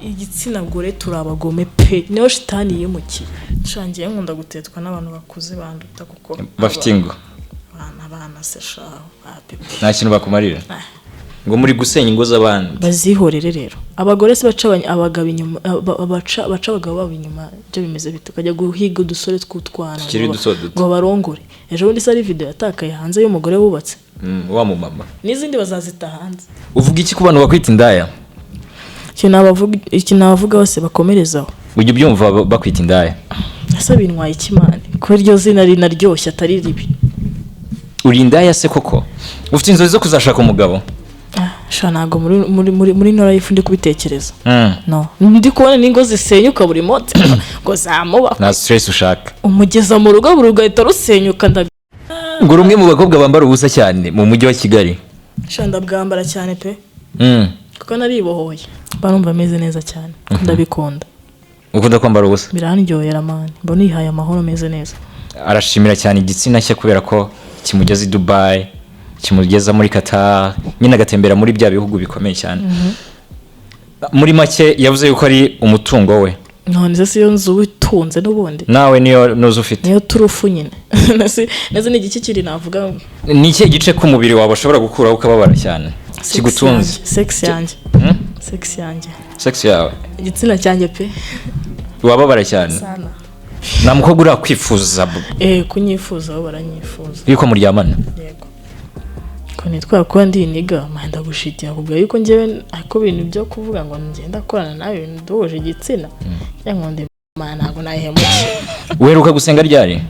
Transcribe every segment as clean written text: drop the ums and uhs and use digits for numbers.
Igitsina gore turi abagome pe, niyo shitani yimukiye. Nshangiye nkunda gutetwa n'abantu bakuze banduta kuko bafite ingo. Abana se shaho ba pepe. Nta kintu bakumarira. Ah. Ngo muri gusenya ingo z'abandi. Bazihorere rero. Abagore se baca abagabo inyuma, baca abagabo babo inyuma, ibyo bimeze bite? Ukajya guhiga udusore tw'utwana Tukiri ngo duto duto. ngo barongore. Ejo bundi se ari video yatakaye hanze y'umugore wubatse. Wa mu mama. N'izindi bazazita hanze. Uvuga iki ku bantu bakwita indaya? Ikintu nabavuga bose bakomerezaho. Ujya ubyumva bakwita indaya? Ese bintwaye iki mani? Ko iryo zina rinaryoshye atari ribi. Uri indaya se koko? Ufite inzozi zo kuzashaka umugabo? Sha, ntabwo muri no life ndi kubitekereza. No, ndi kubona n'ingo zisenyuka buri munsi ngo zamuba. Nta stress ushaka. Umugeza mu rugo buri rugahita rusenyuka nda. Ngo uri umwe mu bakobwa bambara ubusa cyane mu mujyi wa Kigali. Sha, ndabwambara cyane pe. Kuko naribohoye. Mba numva meze neza cyane. Ndabikunda. Ukunda kwambara ubusa? Birandyohera mani. Mba nihaye amahoro meze neza. Arashimira cyane igitsina cye kubera ko kimugeza i Dubai, kimugeza muri Qatar, nyine agatembera muri bya bihugu bikomeye cyane. Muri make yavuze yuko ari umutungo we. None se siyo nzu utunze n'ubundi? Nawe niyo nuzi ufite. Niyo turufu nyine. Nese ni igiki kiri navuga? Ni ikihe gice k'umubiri wawe ushobora gukuraho ukababara cyane? Kigutunze. Sex yanjye. Sex yanjye. Sex yawe. Igitsina cyanjye pe. Wababara cyane. Sana. Nta mukobwa urakwifuza Kunyifuza bo baranyifuza. yuko muryamana? Yego. Ko nitwara kuba ndi iniga, manda gushitira kubwa yuko njyewe ariko ibintu byo kuvuga ngo ngenda korana nawe ibintu duhuje igitsina. Cyangwa ndi mana ntabwo nahemukiye. Uheruka gusenga ryari?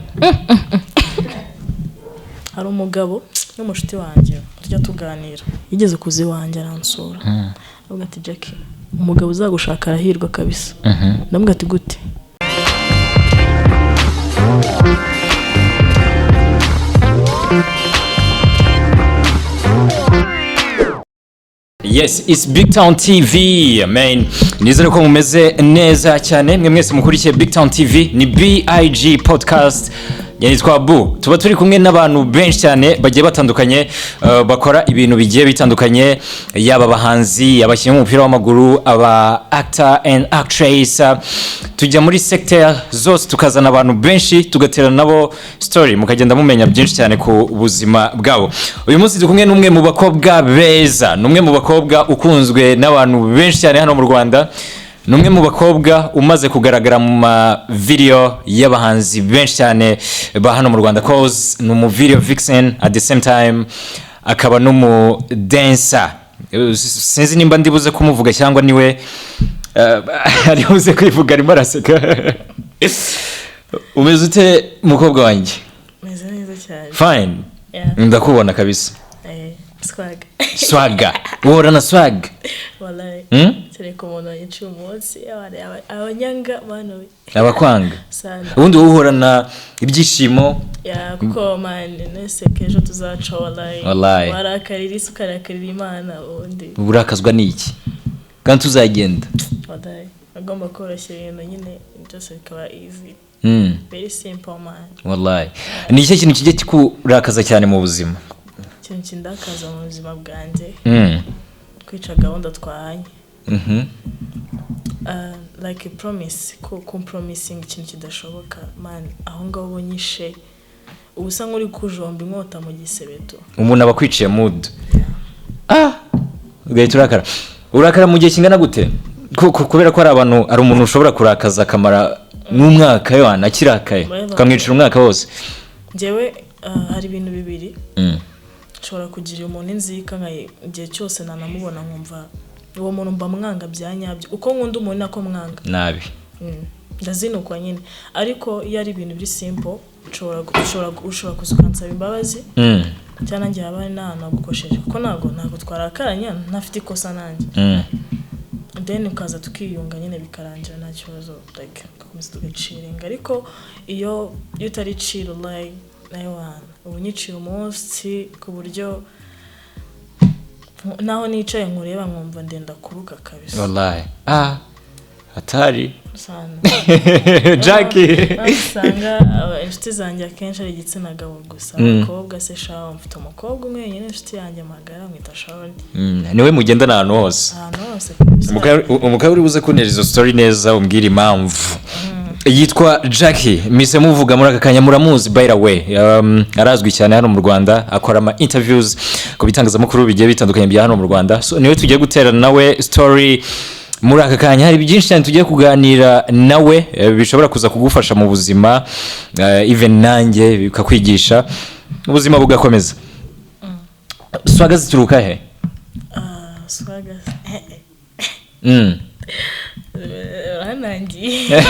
Hari umugabo n'umushuti wanjye tujya tuganira. Yigeze kuza iwanjye aransura. Avuga ati Jackie, umugabo uzagushaka arahirwa kabisa. Ndamubwira ati gute? Yes, it's Big Town TV, man. Nizere ko mumeze neza cyane. Mwe mwese mukurikiye Big Town TV, ni BIG Podcast. Nitwa Bu. Tuba turi kumwe n'abantu benshi cyane bagiye batandukanye, bakora ibintu bigiye bitandukanye, yaba abahanzi, abakinnyi b'umupira w'amaguru, aba actor and actress. Tujya muri secteur zose tukazana abantu benshi tugaterana nabo story, mukagenda mumenya byinshi cyane ku buzima bwabo. Uyu munsi turi kumwe n'umwe mu bakobwa beza, n'umwe mu bakobwa ukunzwe n'abantu benshi cyane hano mu Rwanda. Ni umwe mu bakobwa umaze kugaragara mu ma video y'abahanzi benshi cyane ba hano mu Rwanda, cause ni umu video vixen at the same time akaba n'umu dancer. Sinzi nimba ndibuze kumuvuga cyangwa niwe ari buze kwivuga, arimo araseka. Umeze ute mukobwa wanjye? Meze neza cyane. Fine. Yeah. Ndakubona kabisa. Swag. Swagga. Uhorana swag. Wallahi. Kereka umuntu wanyiciye umunsi, abanyanga bano we. Abakwanga. Sana. Ubundi wowe uhorana ibyishimo. Ya, kuko man nese kejo tuzaca wallahi. Wallahi. Warakarira isi ukarakarira Imana ubundi. Uburakazwa n'iki? Kandi tuzagenda. Wallahi. Agomba koroshya ibintu nyine byose bikaba easy. Very simple man. Wallahi. Ni ikihe kintu kijya kikurakaza cyane mu buzima? Ikintu kindakaza mu buzima bwanjye. Kwica gahunda twahanye. Like a promise, compromising ikintu kidashoboka man, aho ngaho unyishe uba usa nk'uri kujomba inkota mu gisebeto. Umuntu aba akwiciye mood. Ugahita urakara. Urakara mu gihe kingana gute? Kubera ko hari abantu, hari umuntu ushobora kurakaza akamara n'umwaka yohana akirakaye, ukamwicira umwaka wose. Njyewe hari ibintu bibiri. Nshobora kugira umuntu inzika nka igihe cyose nanamubona nkumva uwo muntu mba mwanga bya nyabyo, uko nkunda umuntu nako mwanga. Nabi. Ndazinukwa nyine, ariko iyo ari ibintu biri simple ushobora kuza ukansaba imbabazi. Cyangwa nanjye haba hari n'ahantu nagukosheje, kuko ntabwo twarakaranya ntafite ikosa nanjye. Then ukaza tukiyunga nyine bikarangira nta kibazo, like tugakomeza tugaciringa. Ariko iyo utari chill like nayo wana ubu nyiciye umunsi ku buryo naho nicaye nkureba nkumva ndenda kuruka kabisa. Wallahi. Atari Usanga Jackie. Usanga inshuti zanjye akenshi ari igitsina gabo gusa. Abakobwa se shaho, mfite umukobwa umwe wenyine, inshuti yanjye magara, mwita Sharon. Niwe mugendana ahantu hose? Ahantu hose kabisa. Umukobwa uri buze kuntera izo story neza, umbwira impamvu yitwa Jackie mise muvuga muri aka kanya. Muramuzi, by the way, arazwi cyane hano mu Rwanda, akora ama interviews ku bitangazamakuru bigiye bitandukanye bya hano mu Rwanda. So niwe tugiye guterana nawe story muri aka kanya. Hari byinshi cyane tugiye kuganira nawe, bishobora kuza kugufasha mu buzima, even nanjye bikakwigisha, ubuzima bugakomeza. Swagger zituruka he? Ah, swagger. Uranangiye,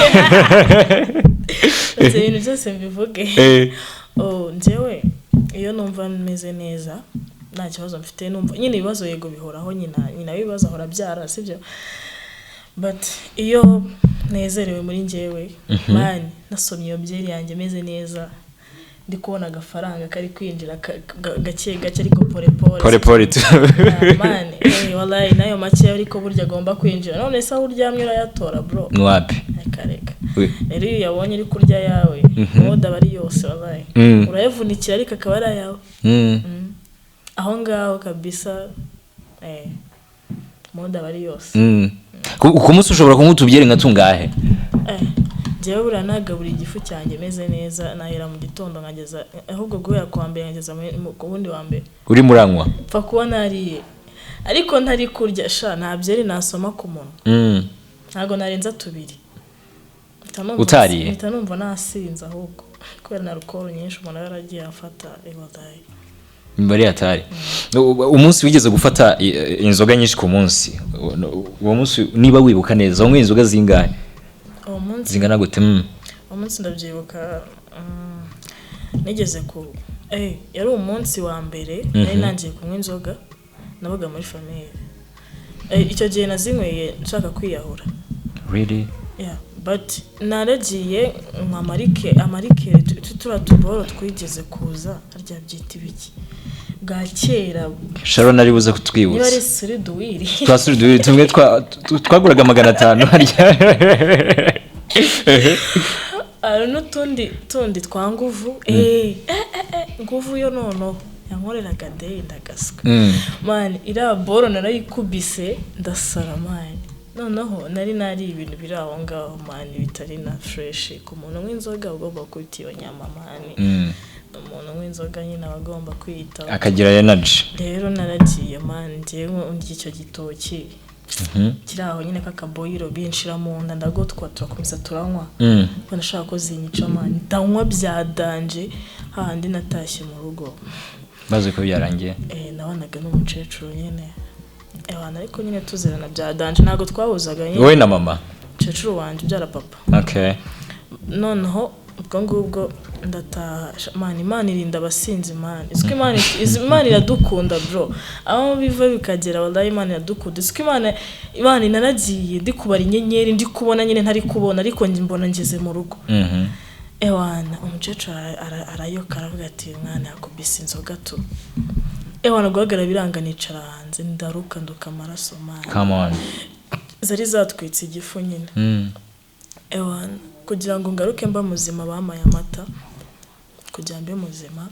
ibyo bintu byose mbivuge. Oh, njyewe iyo numva meze neza, nta kibazo mfite, numva nyine ibibazo yego bihoraho, nyina w'ibibazo ahora abyara, sibyo? But iyo nezerewe muri njyewe, man, nasomye iyo byeri yanjye meze neza, ndi kubona agafaranga kari kwinjira gake gake ariko pole pole. Pole pole tu. Ah, man, wallahi nayo make ariko burya agomba kwinjira. None se aho uryamye urayatora, bro? Nwapi. Reka reka. We. Rero iyo uyabonye uri kurya ayawe, ubundi aba ari yose, wallahi. Urayavunikira ariko akaba ari ayawe. Aho ngaho kabisa, mood aba ari yose. Ku munsi ushobora kunywa utubyeri nka tungahe? Njyewe buriya nagabura igifu cyanjye meze neza, nahera mu gitondo nkageza, ahubwo guhera ku wa mbere nkageza ku wundi wa mbere. Uri muranywa? Pfa kuba nariye, ariko ntari kurya sha, nta byeri nasoma ku munwa. Ntabwo narenza tubiri. Utariye? Mpita numva nasinze ahubwo, kubera na alcohol nyinshi umuntu aba yaragiye afata, wallahi. Bari hatari. Umunsi wigeze gufata inzoga nyinshi ku munsi, uwo munsi niba wibuka neza, wanyweye inzoga zingahe? Uwo munsi? Zingana gute? Uwo munsi ndabyibuka, nigeze ku yari umunsi wa mbere nari nangiye kunywa inzoga, nabaga muri famille. Icyo gihe nazinyweye nshaka kwiyahura. Really? Yeah, but naragiye nywa amarike, turiya tuboro twigeze kuza, harya byita ibiki bwa kera? Sharon ari buze Niba ari kutwibutsa. Siriduwiri. Twa suriduwiri tumwe twaguraga 500 harya. Hari n'utundi tundi twa nguvu, nguvu yo noneho yankoreraga day ndagaswa. Man, iriya boro narayikubise ndasara, man. Noneho nari nari ibintu biri aho ngaho, man, bitari na fresh ku muntu unywa inzoga. Ugomba kwita iyo nyama, man. Umuntu unywa inzoga nyine aba agomba kwiyitaho. Akagira energy. Rero naragiye, man, njyewe ndya icyo gitoki kiri aho nyine k'akaboyiro, binshira mu nda, ndagotwa, turakomeza turanywa. Kuko nashaka ko zinyica, man, ndanywa bya danger, hahandi natashye mu rugo. Bazi ko byarangiye. Nabonaga n'umukecuru nyine, abantu ariko nyine tuzirana bya danger, ntabwo twahuzaga nyine. Wowe na mama? Umukecuru wanjye ubyara papa. Noneho ubwo ngubwo ndataha. Man, Imana irinda abasinzi, man. Izi ko Imana, Imana iradukunda, bro, aho biva bikagera, wallahi Imana iradukunda. Izi ko Imana inaragiye, ndi kubara inyenyeri, ndi kubona nyine ntari kubona, ariko njye mbona ngeze mu rugo. Ewana, umukecuru arayoka, aravuga ati: "Umwana yakubise inzoga tu." Ewana, guhagarara biranga, nicara hanze, ndaruka, nduka amaraso, man. Come on. Zari zatwitse igifu nyine. Ewana, kugira ngo ngaruke mba muzima, bampaye amata kugira mbe muzima.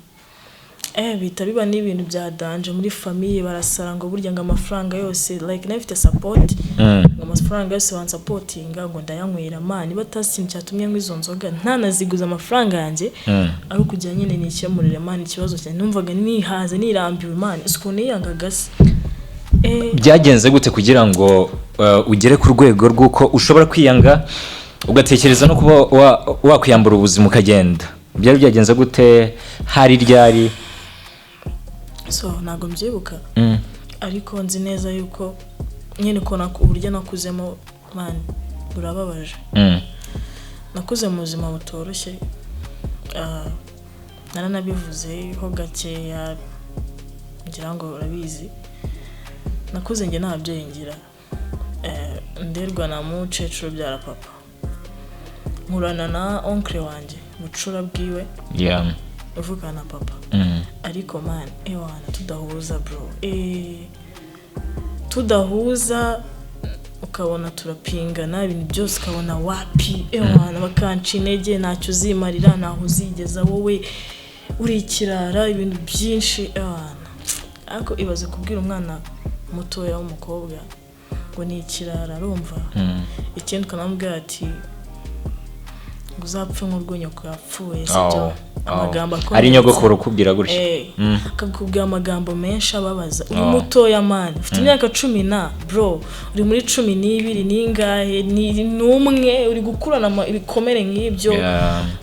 Bihita biba n'ibintu bya danger muri famille, barasara ngo burya ngo amafaranga yose, like nayo mfite support, ngo amafaranga yose bansupportinga ngo ndayanywera. Man, niba atazi ikintu cyatumye nywa izo nzoga, ntanaziguze amafaranga yanjye, ari ukugira nyine nikemurire, man, ikibazo cyanjye. Numvaga nihaze, nirambiwe, man, uzi ukuntu niyangaga se? Byagenze gute kugira ngo ugere ku rwego rw'uko ushobora kwiyanga, ugatekereza no kuba wakwiyambura ubuzima ukagenda? Byari byagenze gute? Hari ryari? So ntabwo mbyibuka, ariko nzi neza yuko nyine uko uburyo nakuzemo, man, burababaje. Nakuze mu buzima butoroshye. Ah, naranabivuzeho gakeya, ngira ngo urabizi. Nakuze njye nta babyeyi ngira. Nderwa na mukecuru ubyara papa, nkurana na oncle wanjye, bucura bwiwe, uvugana na papa. Ariko man, ewana, tudahuza, bro, tudahuza. Ukabona turapingana ibintu byose, ukabona wapi, ewana, bakanca intege: "Ntacyo uzimarira, ntaho uzigeza, wowe uri ikirara," ibintu byinshi, ewana. Ariko ibaze kubwira umwana mutoya w'umukobwa ngo ni ikirara, arumva. Ikindi ukanamubwira ati ngo uzapfe nk'urwo nyoko yapfuye, sibyo? Oh. Amagambo Ari akomeretsa. Nyogokuru ukubwira gutya? Eh, akakubwira amagambo menshi ababaza uri Oh. mutoya man, ufite imyaka 10 na, bro, uri muri 12 n'ingahe, ni n'umwe, uri gukurana ibikomere nk'ibyo.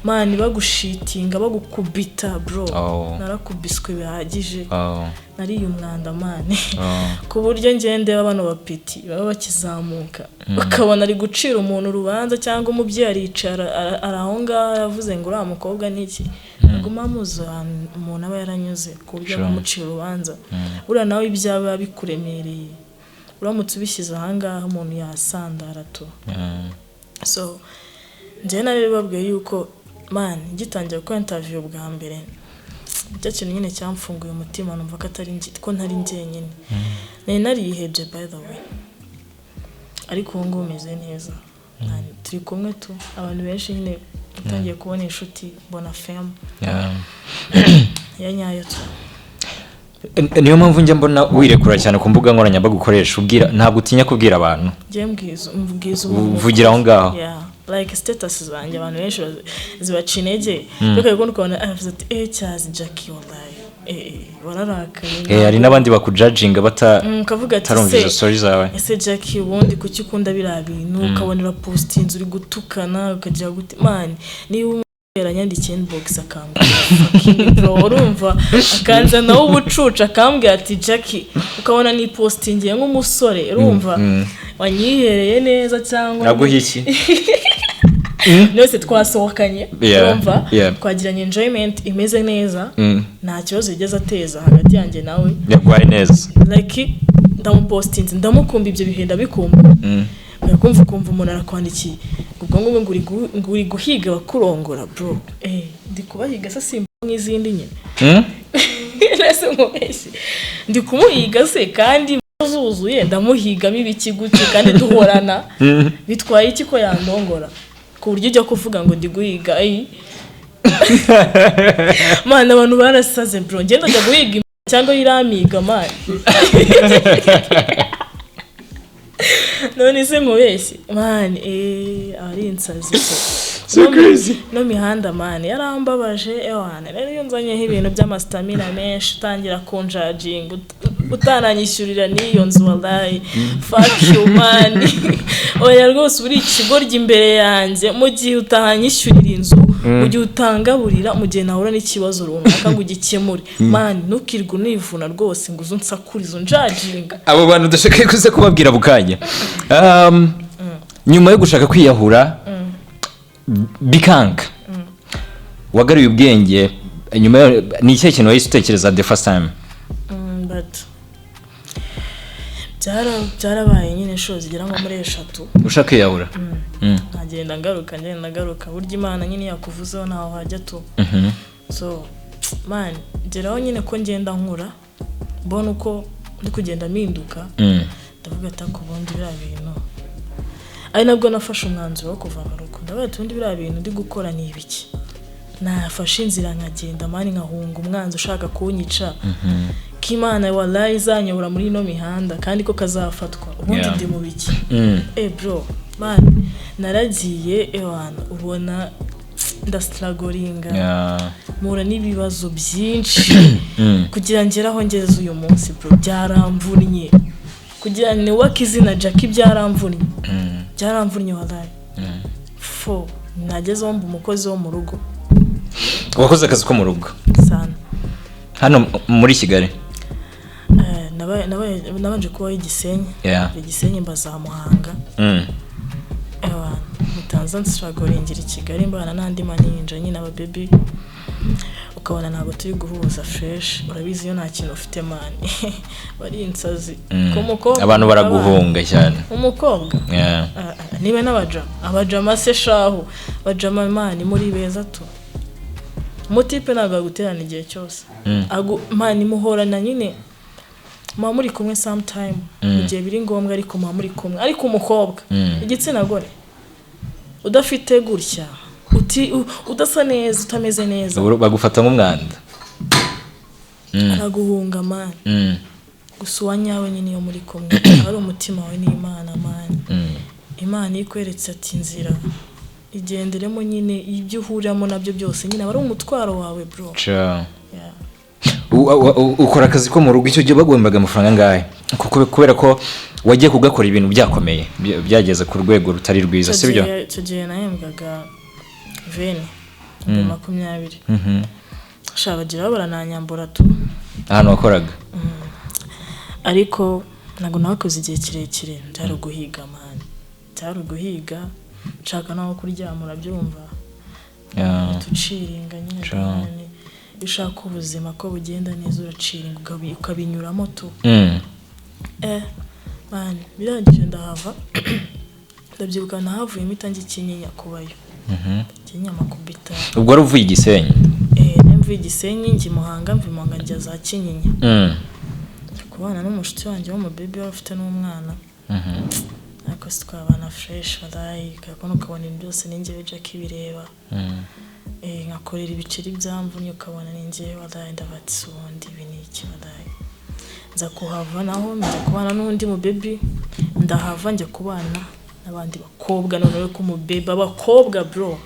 Man, bagushitinga, bagukubita, bro. Narakubiswe bihagije. Nariye umwanda, man, ku buryo ngende bano bapeti baba bakizamuka, ukabona ari gucira umuntu urubanza cyangwa umubyeyi aricara ari aho ngaho yavuze ngo uriya mukobwa ni iki. Ntabwo muba muzi ahantu umuntu aba yaranyuze ku buryo kumucira urubanza. Buriya nawe ibyawe biba bikuremereye, uramutse ubishyize aha ngaha umuntu yasandara tu. So njyewe nari babwiye yuko, man, ngitangira gukora interview bwa mbere, icyo kintu nyine cyamfunguye umutima, numva ko atari ko ntari njyenyine. Nari narihebye, by the way, ariko ubu ngubu meze neza. Man, turi kumwe tu, abantu benshi nyine utangiye kubona inshuti, mbona fam ya nyayo tu. Niyo mpamvu njya mbona wirekura cyane ku mbuga nkoranyambaga ukoresha, ubwira, ntabwo utinya kubwira abantu. Njyewe mbwiza umuntu. Uvugira aho ngaho. Yeah. Like status zanjye abantu benshi zibaca intege, ariko ukabona ukabona aravuze ati: "Eh, cyazi Jackie, wallahi, eh eh, wararakaye." Eh, hari n'abandi bakujudginga bata Ukavuga ati batarumva se izo story zawe. Ese Jackie, ubundi kuki ukunda biriya bintu? Ukabona urapostinze uri gutukana, ukagira gute. Man, niba umuntu yaranyandikiye inbox akambwira "Fucking bro," urumva, akanzanaho ubucucu, akambwira ati "Jackie," ukabona ni postingiye nk'umusore, urumva, wanyihereye neza cyangwa Naguha iki? Byose twasohokanye, urumva, twagiranye enjoyment imeze neza, nta kibazo yigeze ateza hagati yanjye nawe. Yaguhaye neza. Like ndamupostinze, ndamukumva, ibyo bihe ndabikumva. Ukumva ukumva umuntu arakwandikiye, ubwo ngubwo ngo uri guhiga abakurongora, bro. Eh, ndi kubahiga se? Simba nk'izindi nyine. Ese nkubeshye, ndi kumuhiga se kandi zuzuye? Ndamuhigamo ibiki gutyo kandi duhorana? Bitwaye iki ko yandongora ku buryo ujya kuvuga ngo ndi guhiga? Ayi man, abantu barasaze, bro. Ngenda njya guhiga cyangwa iramiga, man. None se nkubeshye, man? Eh, ari insazi se. So crazy. No mihanda, man, yarambabaje, ewana. Rero iyo nzanyeho ibintu by'amastamina menshi, utangira kunjudginga utananyishyurira n'iyo nzu, wallahi, fuck you, man. Oya rwose, uri ikigoryi imbere yanjye mu gihe utanyishyurira inzu, mu gihe utangaburira, mu gihe nahura n'ikibazo runaka ngo ugikemure. Man, ntukirwe univuna rwose ngo uze unsakurize, unjudginga. Abo bantu udashaka kuza kubabwira bukanya. Nyuma yo gushaka kwiyahura bikanga, wagaruye ubwenge nyuma ni ikihe kintu wahise utekereza the first time? But byarabaye nyine inshuro zigera nko muri eshatu. Ushaka kwiyahura? Nkagenda ngaruka, ngenda ngaruka. Burya Imana nyine yakuvuzeho ntaho hajya tu. So man, ngeraho nyine ko ngenda nkura, mbona uko ndi kugenda mpinduka. Ndavuga ati ariko ubundi biriya bintu, ari nabwo nafashe umwanzuro wo kuva mu rugo. Ndavuga ati ubundi biriya bintu ndi gukora ni ibiki? Nafashe inzira nkagenda, man, nkahunga umwanzi ushaka kunyica, ko Imana wallahi izanyobora muri ino mihanda kandi ko kazafatwa. Ubundi ndi mu biki? Eh bro, man, naragiye, ewana, ubona ndastrugglinga, mpura n'ibibazo byinshi kugira ngere aho ngeze uyu munsi, bro. Byaramvunnye kugira nubake izina Jackie, byaramvunnye, byaramvunnye wallahi. Fo nagezeho mba umukozi wo mu rugo. Wakoze akazi ko mu rugo? Sana. Hano muri Kigali? Eh, nabanje kubaho i Gisenyi. I Gisenyi, mba za Muhanga. Ewana, mutanza nstrugglingira i Kigali, mbana n'andi maninja nyine, ababebi, ukabona ntabwo turi guhuza fresh. Urabizi, iyo nta kintu ufite, man, bari insazi. Ku mukobwa Abantu baraguhunga cyane. Umukobwa. Ah, ah, niba n'abajama, abajama se shahu, bajama, man, muri beza tu. Umutipe ntabwo aguterana igihe cyose. Man, muhorana nyine. Muba muri kumwe sometime mu gihe biri ngombwa, ariko muba muri kumwe. Ariko umukobwa, igitsina gore, udafite gutya, udasa neza, utameze neza, Ubu bagufata nk'umwanda. Araguhunga, man. Gusa uwa nyawe nyine, iyo muri kumwe, ari umutima wawe n'Imana, man. Imana iyo ikweretse ati inzira igenderemo nyine, ibyo uhuriramo nabyo byose nyine aba ari umutwaro wawe, bro. Ciao. Yeah. Ukora akazi ko mu rugo, icyo gihe baguhembaga amafaranga angahe? Kuko kubera ko wagiye kugakora ibintu byakomeye, byageze ku rwego rutari rwiza, Icyo sibyo? Icyo gihe nahembwaga 20,000. Sha, bagira barananyambura tu. Ahantu wakoraga? Ariko ntabwo nakoze igihe kirekire. Byari uguhiga, man, byari uguhiga nshaka n'aho kuryama, urabyumva? Tuciringa nyine. Man, iyo ushaka ubuzima ko bugenda neza, uraciringa, ukabinyuramo tu. Man, birangije ndahava. Ndabyibuka nahavuye mpita njya i Kinyinya kubayo. Kinyinya makubita. Ubwo wari uvuye i Gisenyi? Eh, mvuye i Gisenyi njya i Muhanga, mva i Muhanga njya za Kinyinya. Njya kubana n'umushuti wanjye w'umubebe wari ufite n'umwana. Ariko si twabana fresh, walayi, ukabona ibintu byose ni njyewe Jackie bireba. Nkakorera ibiceri byamvunye, ukabona ni njyewe, walayi. Ndavuga ati: "Ubundi ibi ni iki?" Walayi, nza kuhava naho njya kubana n'undi mubebi. Ndahava njya kubana n'abandi bakobwa noneho ko umubebe, abakobwa, bro,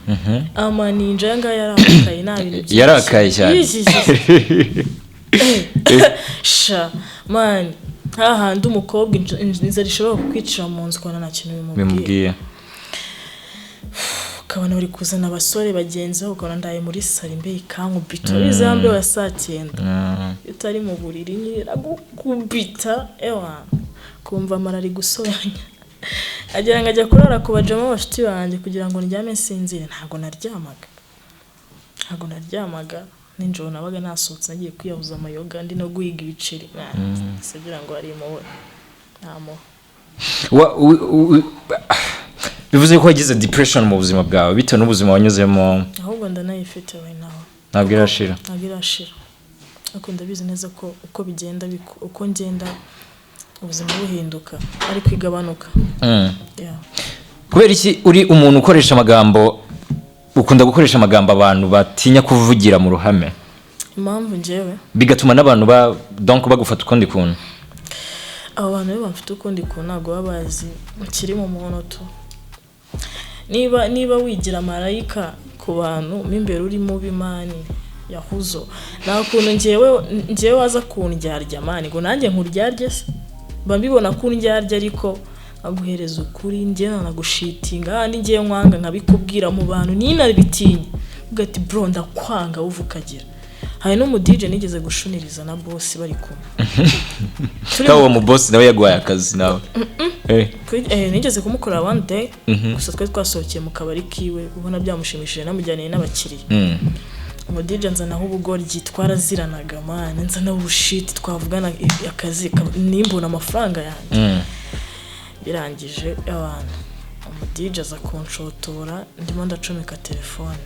amaninja aya ngaya yarakaye, nta bintu byinshi. Yarakaye cyane. Yijijije. Sha man, hahandi umukobwa inzara ishobora kukwicira mu nzu, ukabona nta kintu bimubwiye. Bimubwiye. Ukabona bari kuzana abasore bagenzi babo, ukabona ndaye muri salo, imbeho ikankubita. Urizi ya mbeho ya saa 9? Iyo utari mu buriri nyine iragukubita, ewa, kumva amara ari gusobanya, agira ngo ajya kurara ku bajama bashuti banjye kugira ngo ndyame nsinzire. Ntabwo naryamaga, ntabwo naryamaga. Nijoro nabaga nasohotse, nagiye kwiyahuza amayoga, ndi no guhiga ibiceri, sigira ngo hari impuhwe, nta mpuhwe. Bivuze ko wagize depression mu buzima bwawe bitewe n'ubuzima wanyuzemo? Ahubwo ndanayifite right now. Ntabwo irashira? Ntabwo irashira, ariko ndabizi neza ko uko bigenda uko ngenda ubuzima buhinduka, ariko igabanuka. Yeah. Kubera iki uri umuntu ukoresha amagambo, ukunda gukoresha amagambo abantu batinya kuvugira mu ruhame? Impamvu njyewe Bigatuma n'abantu ba donc bagufata ukundi kuntu. Abo bantu rero bafite ukundi kuntu, ntabwo baba bazi kiri mu muntu tu. Niba wigira marayika ku bantu, mo imbere uri mubi, man, yahuzo nta kuntu njyewe waza kundyarya, man, ngo nanjye nkuryarye se. Mba mbibona ko undyarya, ariko nkaguhereza ukuri. Njyewe nanagushitinga handi ngewe nkwanga, nkabikubwira mu bantu, ninabitinya uvuga ati: "Bro, ndakwanga," uva ukagira. Hari n'umu DJ nigeze gushuniriza na boss bari kumwe. Turi Kandi uwo mu boss nawe yaguhaye akazi nawe? Nigeze kumukorera one day gusa. Twari twasohokeye mu kabari kiwe, ubona byamushimishije, namujyaniye n'abakiriya. Umu DJ nzanaho ubugoryi, twaraziranaga, man, nzanaho ubushiti, twavugana akazi nimbona amafaranga yanjye. Birangije abantu, umu DJ aza kunshotora ndimo ndacomeka telefone,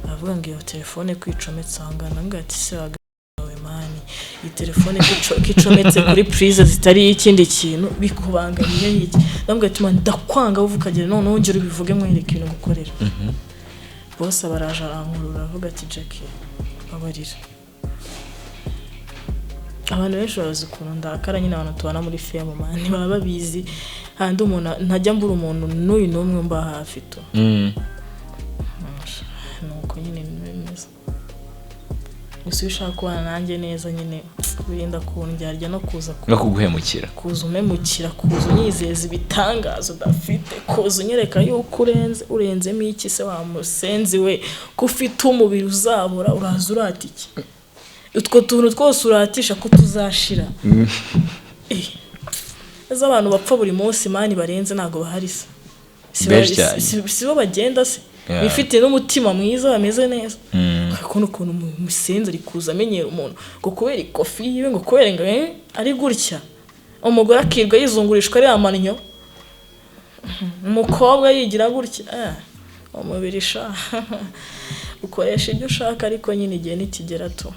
aravuga ngo iyo telefone kwicometse aho ngaho. Ndamubwira ati: "Se wagawe, man, iyi telefone ko icometse kuri prise zitari ikindi kintu, bikubangamiye iki?" Ndamubwira ati: "Man, ndakwanga," uvuga ukagera noneho ongera ubivuge nkwereke ibintu ngukorera. Bose baraje, arankurura, aravuga ati: "Jackie, babarira." Abantu benshi bazi ukuntu ndakara nyine, abantu tubana muri fame, man, baba babizi. Handi umuntu ntajya mbura umuntu n'uyu n'umwe mba hafi tu. Nuko nyine bimeze. Gusa iyo ushaka kubana nanjye neza nyine, wirinda kundyarya no kuza No kuguhemukira. Kuza umemukira, kuza unyizeza ibitangaza udafite, kuza unyereka yuko urenze. Urenzemo iki se wa musenzi we, ko ufite umubiri uzabura? Uraza urata iki? Utwo tuntu twose uratisha ko tuzashira? Ese abantu bapfa buri munsi, man, barenze ntabwo bahari se? Si Benshi cyane. Si bo bagenda se? Bifite n'umutima mwiza, bameze neza. Ukabona ukuntu umusenzi ari kuza amenyera umuntu ngo kubera ikofi yiwe, ngo kubera ngo ari gutya, umugore akirwa yizungurishwa ariya mannyo, umukobwa yigira gutya. Umubiri sha, ukoresha ibyo ushaka, ariko nyine igihe nikigera tu.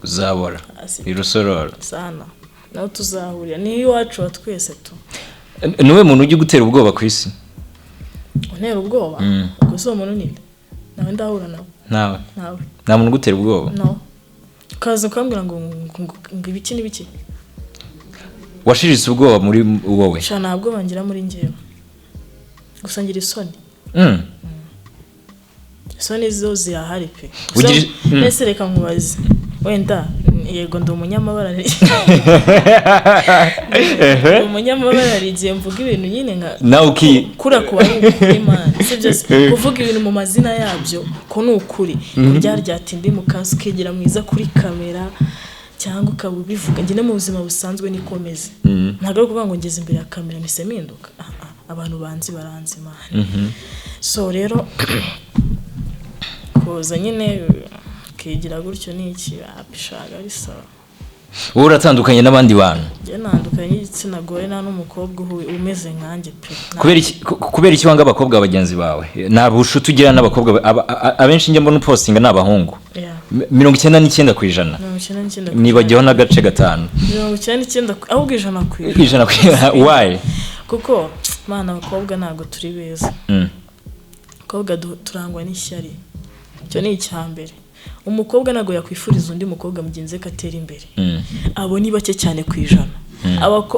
Uzabora. Hasi. Irusororo. Sana. Naho tuzahurira ni iwacu wa twese tu. Niwe muntu ujya ugutera ubwoba ku isi? Untera ubwoba? Ubwo si uwo muntu ninde? Nawe ndahura nawe. Nawe? Nawe. Nta muntu ugutera ubwoba? No, ukaza ukambwira ngo ibiki n'ibiki. Washiritse ubwoba muri wowe? Sha, nta bwoba ngira muri njyewe, gusa ngira isoni. Isoni zo zirahari pe. Gusa mbese reka nkubaze, wenda yego ndi umunyamabara, ndi umunyamabara. Hari igihe mvuga ibintu nyine nka Nawe uki kura kuba ari ukuri, man, sibyo se? Kuvuga ibintu mu mazina yabyo ko ni ukuri, kuryaryata indi mu kazi, ukigira mwiza kuri kamera cyangwa ukaba ubivuga. Njye no mu buzima busanzwe nikomeze. Ntabwo ari ukuvuga ngo ngeze imbere ya kamera mpise mpinduka. Ah, ah, abantu banzi baranzi, man. So rero kuza nyine ukigira gutyo ni iki apishaga ari sawa. Wowe uratandukanye n'abandi bantu. Njye ntandukanye n'igitsina gore, nta n'umukobwa umeze nkanjye pe. Kubera iki wanga abakobwa bagenzi bawe? Nta bushuti ugira n'abakobwa abenshi njya mbona upostinga ni abahungu. 99%. 99. Nibagiweho n'agace 5. 99 ahubwo 100%. 100%, why? Kuko mana, abakobwa ntabwo turi beza. Abakobwa turangwa n'ishyari, icyo ni icya mbere. Umukobwa ntabwo yakwifuriza undi mukobwa mugenzi we ko atera imbere. Abo ni bake cyane ku ijana.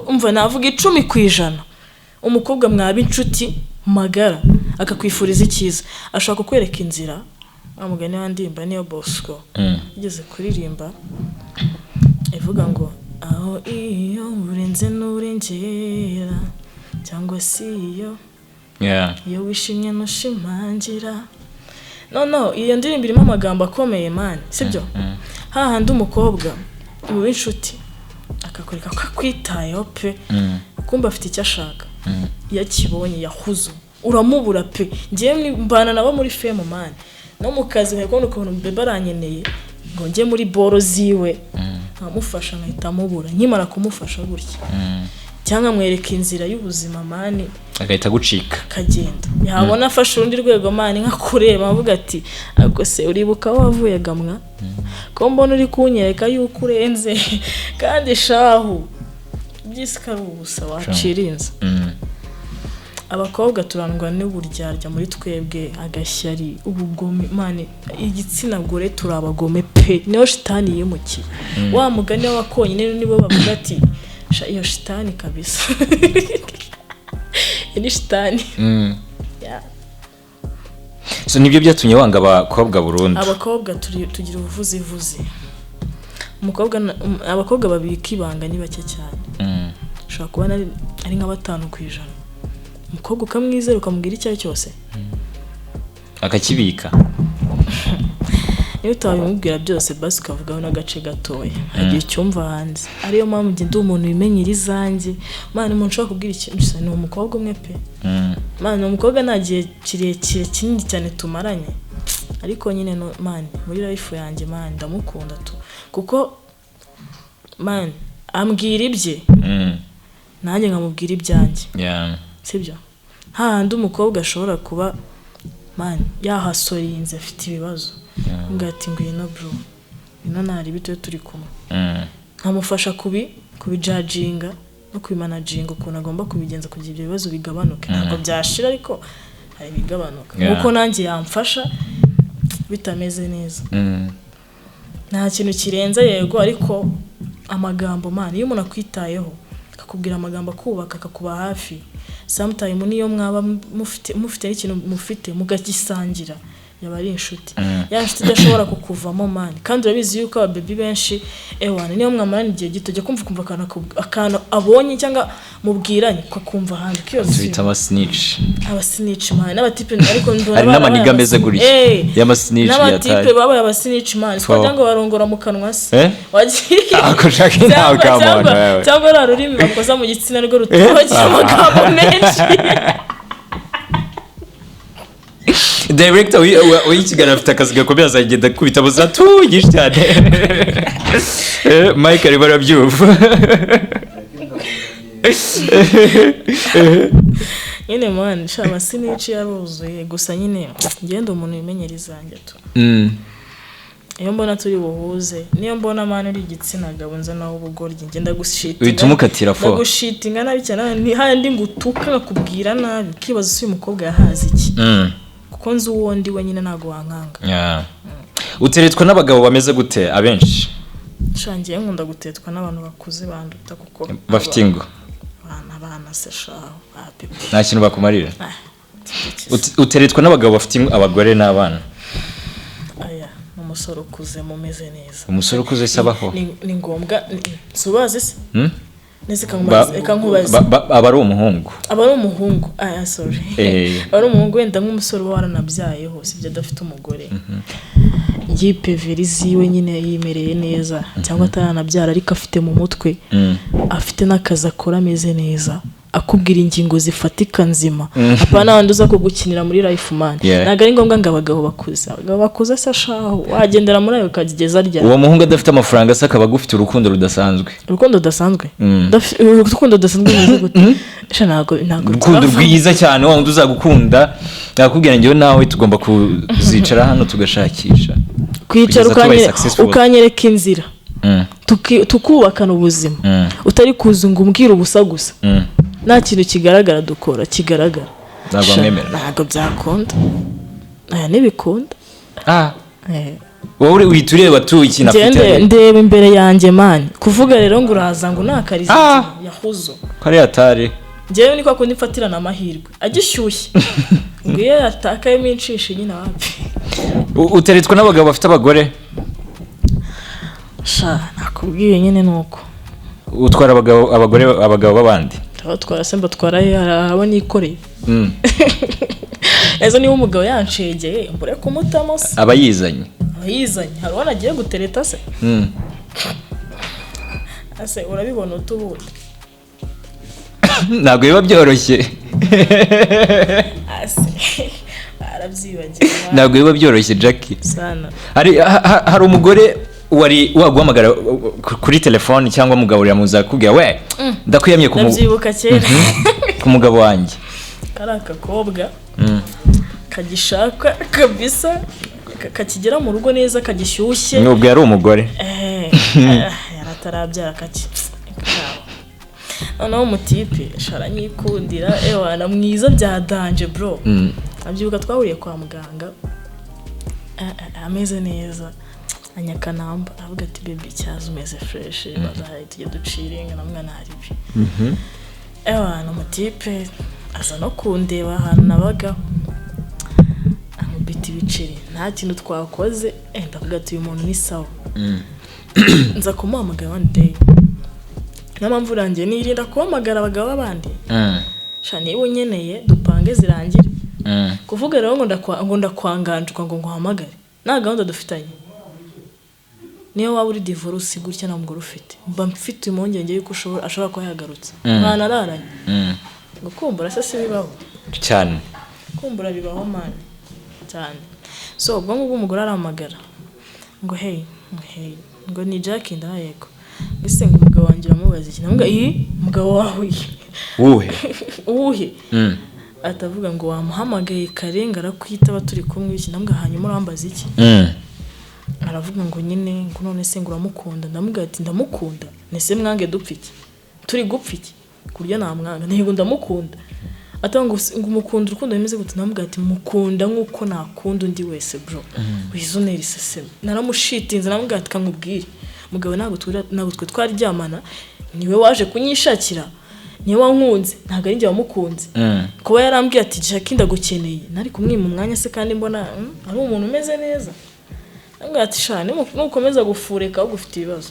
Umva, navuga 10%. Umukobwa mwaba inshuti magara akakwifuriza icyiza, ashobora kukwereka inzira. Wa mugani wa ndirimba niyo Bosco igeze kuririmba ivuga ngo aho iyo urenze n'urengera, cyangwa se iyo iyo wishimye ntushimangira. No, iyo ndirimbo irimo amagambo akomeye, man, sibyo? Hahandi umukobwa mu b'inshuti akakwereka ko akwitayeho pe, kumva afite icyo ashaka, iyo akibonye yahuze uramubura pe. Njyewe mbana nabo muri fame, man, no mu kazi nkari kubona ukuntu bebe aranyeneye ngo njye muri boro ziwe nkamufasha, nkahita amubura nkimara kumufasha gutya, cyangwa nkamwereka inzira y'ubuzima, man. Agahita agucika. Akagenda, yabona afashe urundi rwego, man, nkakureba avuga ati: "Ariko se uribuka aho wavuye gamwa? Ko mbona uri kunyereka yuko urenze, kandi shahu by'isi ko ari ubusa, wacirinze." Abakobwa turangwa n'uburyarya muri twebwe, agashyari, ubugome, man. Igitsina gore turi abagome pe, niyo shitani yimukiye. Wa mugani w'abakonyine nibo bavuga ati: "Sha, iyo shitani kabisa, iyo ni shitani." Yeah. So nibyo byatumye wanga abakobwa burundu? Abakobwa tugira ubuvuzivuzi. Umukobwa abakobwa babika ibanga ni bake cyane. Ushobora kubona ari nka 5%. Umukobwa ukamwizera, ukamubwira icyo ari cyo cyose, akakibika. Niyo utabimubwira byose, basi ukavugaho n'agace gatoya, hari igihe ucyumva hanze. Ariyo mpamvu njye ndi umuntu wimenyera izanjye, man. Umuntu ushobora kubwira ikintu gusa ni umukobwa umwe pe. Man, ni umukobwa, nta gihe kirekire kinini cyane tumaranye, ariko nyine no, man, muri life yanjye, man, ndamukunda tu, kuko, man, ambwira ibye, nanjye nkamubwira ibyanjye. Sibyo? Hahandi umukobwa ashobora kuba, man, yahasorinze, afite ibibazo, mbwira ati: "Ngwino bro, ngwino, ntari tube turi kumwe." Nkamufasha kubijajinga no kubimanaginga ukuntu agomba kubigenza kugira ibyo bibazo bigabanuke. Ntabwo byashira, ariko hari ibigabanuka. Nkuko nanjye yamfasha bitameze neza. Nta kintu kirenze, yego, ariko amagambo, man, iyo umuntu akwitayeho akakubwira amagambo akubaka, akakuba hafi, sometime niyo mwaba mufite n'ikintu mufite mukagisangira, yaba ari inshuti, ya nshuti idashobora kukuvamo, man. Kandi urabizi yuko ababebi benshi, ewana, niyo mwamarana igihe gito, jya kumva ukumva akantu abonye cyangwa mubwiranye ukakumva ahandi ukibaza. Tubita abasnitch. Abasnitch, man, n'abatipe, ariko ndabona Hari barabaye n'amaniga ameze gutya. Y'amasnitch n'abatipe yataye. babaye abasnitch, man. Twagira ngo barongora mu kanwa se? Eh? Wagiye Ako shaka ntawe kamana wewe. Cyangwa rwa rurimi bakoza mu gitsina rwo rutuma bagira amagambo menshi. Director w'ikiganiro afite akazi gakomeye, azagenda akubita abazatu nyinshi cyane. Mike arimo arabyumva. Nyine, man, sha, abasnitch yaruzuye. Gusa nyine ngenda umuntu wimenyera izanjye tu. Iyo mbona turi buhuze, niyo mbona man uri igitsina gabo nza nawe ubugoryi, njye ndagushitinga. Uhita umukatira fo. Ndagushitinga nabi cyane, ni handi ngutuka, nkakubwira nabi, ukibaza ese uyu mukobwa yahaze iki, kuko nzi uwo ndi we nyine, ntabwo wankanga. Yeah. Uteretswa n'abagabo bameze gute abenshi? Shangiye, nkunda gutetwa n'abantu bakuze banduta, kuko Bafite ingo. Abana se shaho ba pepe. Nta kintu bakumarira. Ah, Uteretswa n'abagabo bafite abagore n'abana? Aya ni umusore ukuze mumeze neza. Umusore ukuze se abaho? Ni ngombwa si ubazi se? Hmm? Nese reka nkubaze. Aba ari umuhungu. Aba ari umuhungu, aya, sorry. Aba ari umuhungu, wenda nk'umusore uba waranabyayeho, sibyo, adafite umugore, yipevera iziwe nyine, yimereye neza, cyangwa ataranabyara ariko afite mu mutwe, afite n'akazi akora, ameze neza, akubwira ingingo zifatika nzima, apana wandi uza kugukinira muri life, man. Ntabwo ari ngombwa ngo abagabo bakuze. Abagabo bakuze se ashaho wagendera muri ayo ukageza ryari? Uwo muhungu adafite amafaranga se, akaba agufite urukundo rudasanzwe? Urukundo rudasanzwe? Urukundo rudasanzwe rumeze gute? Sha, ntabwo Urukundo twava- rwiza cyane, wa wundi uzagukunda, nakubwira njyewe nawe tugomba kuzicara hano tugashakisha Kwicara kugeza tubaye successful. Ukanyereka inzira, tukubakana ubuzima, utari kuza ngo umbwire ubusa gusa, nta kintu kigaragara dukora kigaragara. Ntabwo Sha, wamwemera. Ntabwo byakunda, aya ntibikunda. Ah, wowe uhita ureba tu ikintu Njyewe afite. ndeba imbere yanjye, man. Kuvuga rero ngo uraza ngo unakarize Ah. ikintu yahuzo. Ko ari atari. Njyewe ni kwa kundi mfatirana amahirwe agishyushye, ngo iyo yatakayemo inshishi nyine wapi. Uteretswa n'abagabo bafite abagore? Sha, nakubwiye nyine ni uko. Utwara abagabo, abagore, abagabo b'abandi? Ndabatwara se? Mbatwara he? Hari abo nikoreye. Ese niba umugabo yanshegeye mbure kumutamo se? Aba yizanye. Aba yizanye. Hari uwo nagiye gutereta se? Ese urabibona utubundi? Ntabwo biba byoroshye. Ase arabyibagiwe. Ntabwo biba byoroshye, Jackie. Sana. Hari umugore wari waguhamagara kuri telefoni cyangwa mugaburira muza akubwira we ndakwiyamye Ndabyibuka kera. Ku mugabo wanjye? Kari akakobwa kagishaka kabisa, kakigera mu rugo neza, kagishyushye. Nubwo yari umugore. Yari atarabyara, kaki noneho umutipe aranyikundira, ewana mwiza bya danger, bro. Abyibuka twahuriye kwa muganga, ameze neza, anyakanamba, aravuga ati: "Baby, cyaza umeze fresh, bazahaye tujye duciringa na mwana." Hari ibi, ewana umutipe aza no kundeba ahantu nabaga, ankubita ibiceri, nta kintu twakoze. Ndavuga ati: "Uyu muntu ni sawa." Nza kumuhamagara one day. Niyo mpamvu urangiye nirinda guhamagara abagabo b'abandi. Sha, niba unyeneye dupange zirangire. Kuvuga rero ngo ndakwanganjwa ngo nguhamagare, nta gahunda dufitanye, niyo waba uri divorce gutya nta mugore ufite, mba mfite impungenge yuko ashobora kuba yagarutse mwanararanye. Ngo kumbura se si bibaho? Cyane. Kumbura bibaho, man, cyane. So ubwo ngubwo umugore arahamagara ngo: "Hey." Ngo: "Hey." Ngo: "Ni Jack." Ndaha: "Yego." Ese ngo umugabo wanjye uramubaza iki? Ndavuga: "Iyi umugabo wawe?" Wuhe? Uwuhe? Atavuga ngo wamuhamagaye kare ngo arakwitaba, turi kumwe iki. Ndavuga: "Hanyuma urambaza iki?" Aravuga ngo nyine ngo none se ngo uramukunda? Ndamubwira ati: "Ndamukunda, nese mwange dupfa iki? Turi gupfa iki ku buryo namwanga? Ntego ndamukunda." Atanga ngo umukunda urukundo rumeze gute? Ndamubwira ati: "Mukunda nk'uko nakunda undi wese, bro, wizonera iseseme." Naramushitinze, ndamubwira ati: "Kamubwire mugabo, ntabwo twe twaryamana, niwe waje kunyishakira, niwe wankunze, ntabwo ari njye wamukunze." Kuba yarambwiye ati: "Jackie, ndagukeneye," nari kumwima umwanya se kandi mbona ari umuntu umeze neza? Ndamubwira ati: "Sha, nukomeza gufureka ahubwo ufite ibibazo."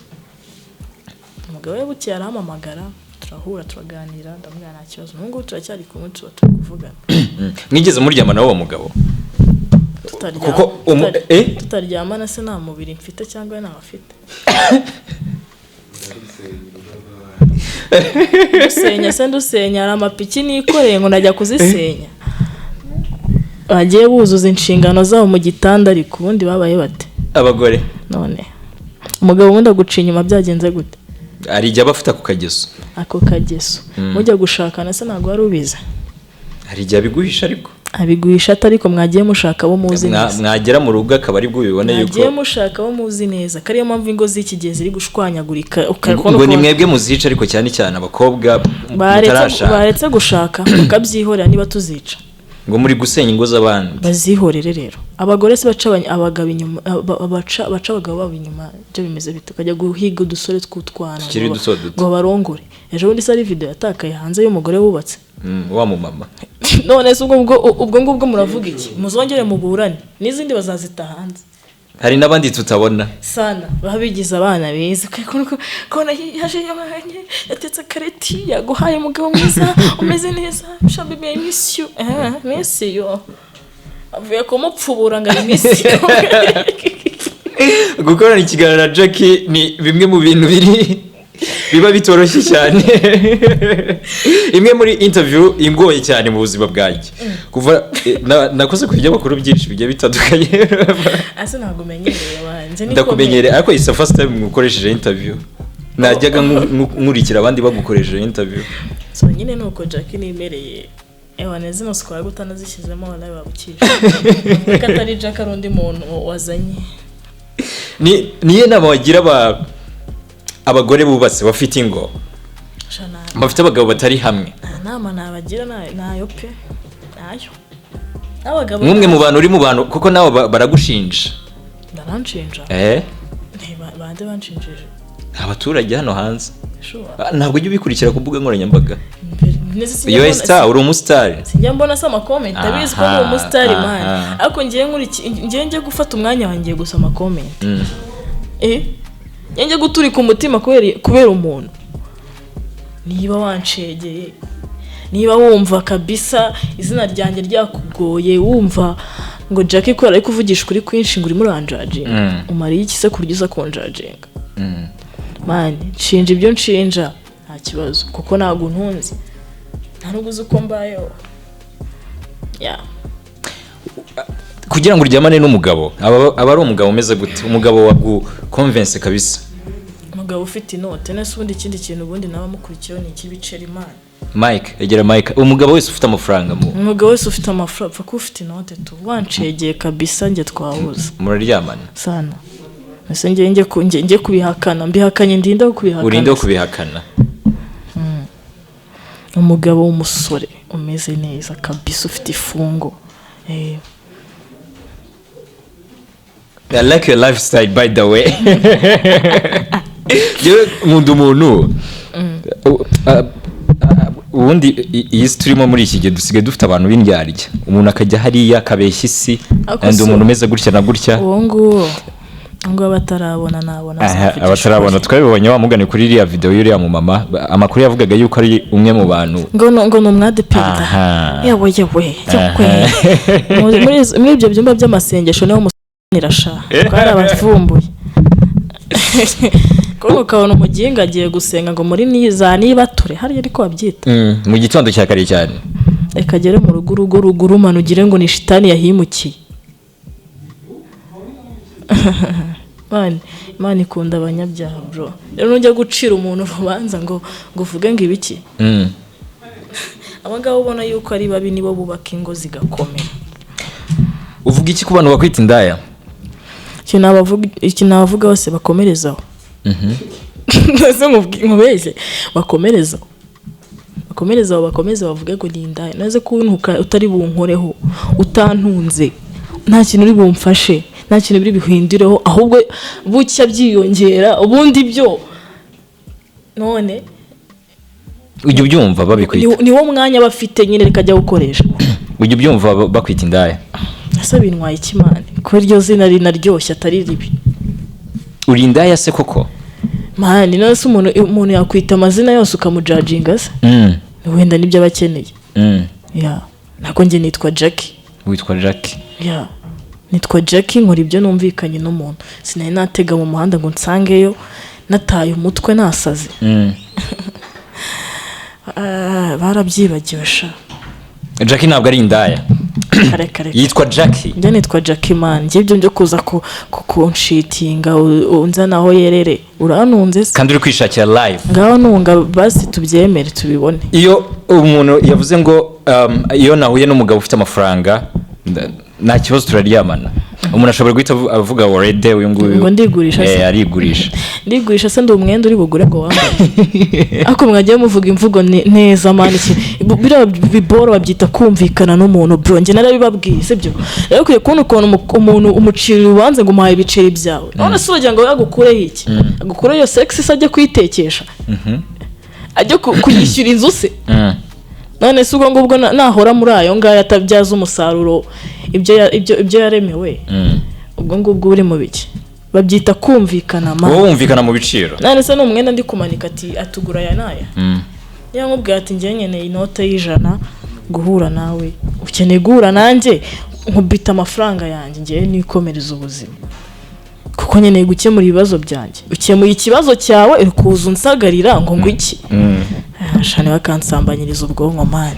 Umugabo we bukeye arampamagara, turahura, turaganira, ndamubwira nta kibazo. N'ubu ngubu turacyari kumwe, tuba turi kuvugana. Mwigeze muryamana n'uwo mugabo? Kuko eh? Tutaryamana se nta mubiri mfite cyangwa ntawe afite? Ndusenya se? Ndusenya? Hari amapiki nikoreye ngo najya kuzisenya? Bagiye buzuza inshingano zabo mu gitanda, ariko ubundi babaye bate? Abagore. None umugabo ubundi aguca inyuma byagenze gute? Hari igihe aba afite ako kageso. Ako kageso mujya gushakana se ntabwo wari ubizi? Hari igihe abiguhisha ariko. Abiguhisha ate? Ariko mwagiye mushaka abo muzi neza. Mwagera mu rugo akaba aribwo ubibona yuko Mwagiye mushaka abo muzi neza, ko ariyo mpamvu ingo z'iki gihe ziri gushwanyagurika. Ngo Ukabona ngo ni ukuntu mwebwe muzica, ariko cyane cyane abakobwa baretse mutarashaka. Baretse gushaka bakabyihorera niba tuzica. Ngo muri gusenya ingo z'abandi. Bazihorere rero. Abagore se baca abagabo inyuma, baca abagabo babo inyuma, ibyo bimeze bite? Ukajya guhiga udusore tw'utwana Tukiri ngo duto duto. ngo barongore. Ejo bundi se ari video yatakaye hanze y'umugore wubatse. Wa mumama. None se ubwo ngubwo muravuga iki? Muzongere muburane n'izindi bazazita hanze. Hari n'abandi tutabona. Sana baba bigize abana beza, kubona yaje yabanye, yatetse akareti, yaguhaye umugabo mwiza umeze neza. Sha baby, I miss you, miss you. Avuye kumupfubura ngo I miss you. Gukorana ikiganiro na Jackie ni bimwe mu bintu biri biba bitoroshye cyane. Imwe muri interview ingoye cyane mu buzima bwanjye kuva nakoze ku binyamakuru byinshi bigiye bitandukanye. Ase ntabwo umenyereye wanjye? Ndakumenyereye, ariko it's the first time ngukoresheje interview. Najyaga nkurikira abandi bagukoresheje interview. So nyine nuko Jackie nimereye. Ewa, zino sikora utanazishyizemo, wallahi wabukisha reka atari Jack, ari undi muntu wazanye. Ni niyo nama wagira abagore bubatse, bafite ingo, Sha, bafite abagabo batari hamwe? Nta nama nabagira, nayo pe, nayo n'abagabo. Nk'umwe mu bantu uri mu bantu, kuko nawe baragushinja. Baranshinja? Bande banshinjije? Abaturage hano hanze. Sure. Ah, ntabwo ujya ubikurikira ku mbuga nkoranyambaga? Nese sinjya Iyo star, uri umusitari. Sinjya mbona se ama comment? Abizi ko ndi umusitari, man. Ariko ngiye ngiye njye gufata umwanya wanjye gusoma comment, njye guturika umutima kubera umuntu? Niba wanshegeye, niba wumva kabisa izina ryanjye ryakugoye, wumva ngo Jackie kubera ari kuvugisha ukuri kwinshi ngo urimo uranjudginga, umariye iki se ku buryo uza kunjudginga? Man, nshinja ibyo nshinja, nta kibazo, kuko ntabwo untunze, nta nubwo uzi uko mbayeho, yeah. Kugira ngo uryamane n'umugabo, aba ari umugabo umeze gute? Umugabo waguconvince kabisa. Umugabo ufite inote. Nese ubundi ikindi kintu ubundi nawe amukurikiyeho ni ik'ibiceri, Imana. Mike, egera Mike. Umugabo wese ufite amafaranga mu Umugabo wese ufite amafaranga, apfa kuba ufite inote tu, wancegeye kabisa, njye twahuza. Muraryamana? Sana. Ese njye kubihakana, mbihakanye ndinde kubihakana? Urinde wo kubihakana. Umugabo w'umusore umeze neza kabisa, ufite ifungo. I like your lifestyle, by the way. Yewe, nkunda umuntu. Ubundi iyi si turimo muri iki gihe, dusigaye dufite abantu b'indyarya. Umuntu akajya hariya akabeshya isi Ariko and umuntu umeze gutya na gutya. Uwo nguwo ngo abatarabona nabona Aha, azavugisha abatarabona ukuri. Twabibonye wa mugani kuri iriya video y'uriya mu mama, amakuru yavugaga yuko ari umwe mu bantu ngo ni umwadeperi. Yewe yewe yewe. Muri ibyo byumba by'amasengesho niho musanira sha, twarabavumbuye. Kuko ukabona umuginga agiye gusenga ngo muri za nibature hariya, ariko babyita Mu gitondo cya kare cyane. Reka agere mu rugo, urugo rugurumana ugire ngo ni shitani yahimukiye. Imana ikunda abanyabyaha, bro. Rero nujya gucira umuntu urubanza ngo uvuge ngo ibiki, abo ngabo ubona yuko ari babi nibo bubaka ingo zigakomera. Uvuga iki ku bantu bakwita indaya? Ikintu nabavuga bose, bakomerezaho. Ese nkubeshye? Bakomerezaho, bakomerezaho, bakomeze bavuge ngo ni indaya. Naze kuntuka utari bunkoreho, utantunze, nta kintu uri bumfashe, nta kintu biri bihindureho, ahubwo bucya byiyongera. Ubundi byo none Ujya ubyumva babikwita? Ni wo mwanya bafite nyine, reka ajya gukoresha. Ujya ubyumva bakwita indaya? Ese bintwaye iki, man, ko iryo zina rinaryoshye, atari ribi? Uri indaya se koko? Man, none se umuntu yakwita amazina yose ukamujudginga se? Wenda nibyo aba akeneye. Yeah, ntabwo njye nitwa Jackie. Witwa Jackie? Yeah, nitwa Jackie, nkora ibyo numvikanye n'umuntu. Sinari natega mu muhanda ngo nsangeyo nataye umutwe, nasaze. Ah, barabyibagiwe sha. Jackie ntabwo ari indaya. Kare kare. Yitwa Jackie. Njye nitwa Jackie, man. Njye ibyo byo kuza kunshitinga unzana aho yerere, uranunze se? Kandi uri kwishakira live. Ngaho nunga basi, tubyemere tubibone. Iyo umuntu yavuze ngo Iyo nahuye n'umugabo ufite amafaranga, nta kibazo, turaryamana. Umuntu ashobora guhita avuga already uyu nguyu Ngo ndigurisha se? Eh, arigurisha. Ndigurisha se? Ndi umwenda uri bugure ngo wambaye? Ariko mwagiye muvuga imvugo neza man. Iki biriya biboro babyita kumvikana n'umuntu, bro. Njye narabibabwiye, sibyo? Rero ukwiye kubona ukuntu umuntu umucira urubanza ngo umuhaye ibiceri byawe. None se uragira ngo agukureho iki? Agukureho iyo sex se, ajye kuyitekesha, ajye kuyishyura inzu se? None se ubwo ngubwo nahora muri ayo ngayo atabyaza umusaruro ibyo yaremewe, ubwo ngubwo uri mu biki? Babyita kumvikana, man. Wowe wumvikana mu biciro. None se ni umwenda ndi kumanika ati atugura aya n'aya? Niba nkubwira ati njyewe nkeneye inote y'100 guhura nawe, ukeneye guhura nanjye, nkubita amafaranga yanjye, ngewe nikomereza ubuzima kuko nkeneye gukemura ibibazo byanjye. Ukemuye ikibazo cyawe, uri kuza unsagarira ngo iki? Shani, bakansambanyiriza ubwonko, man.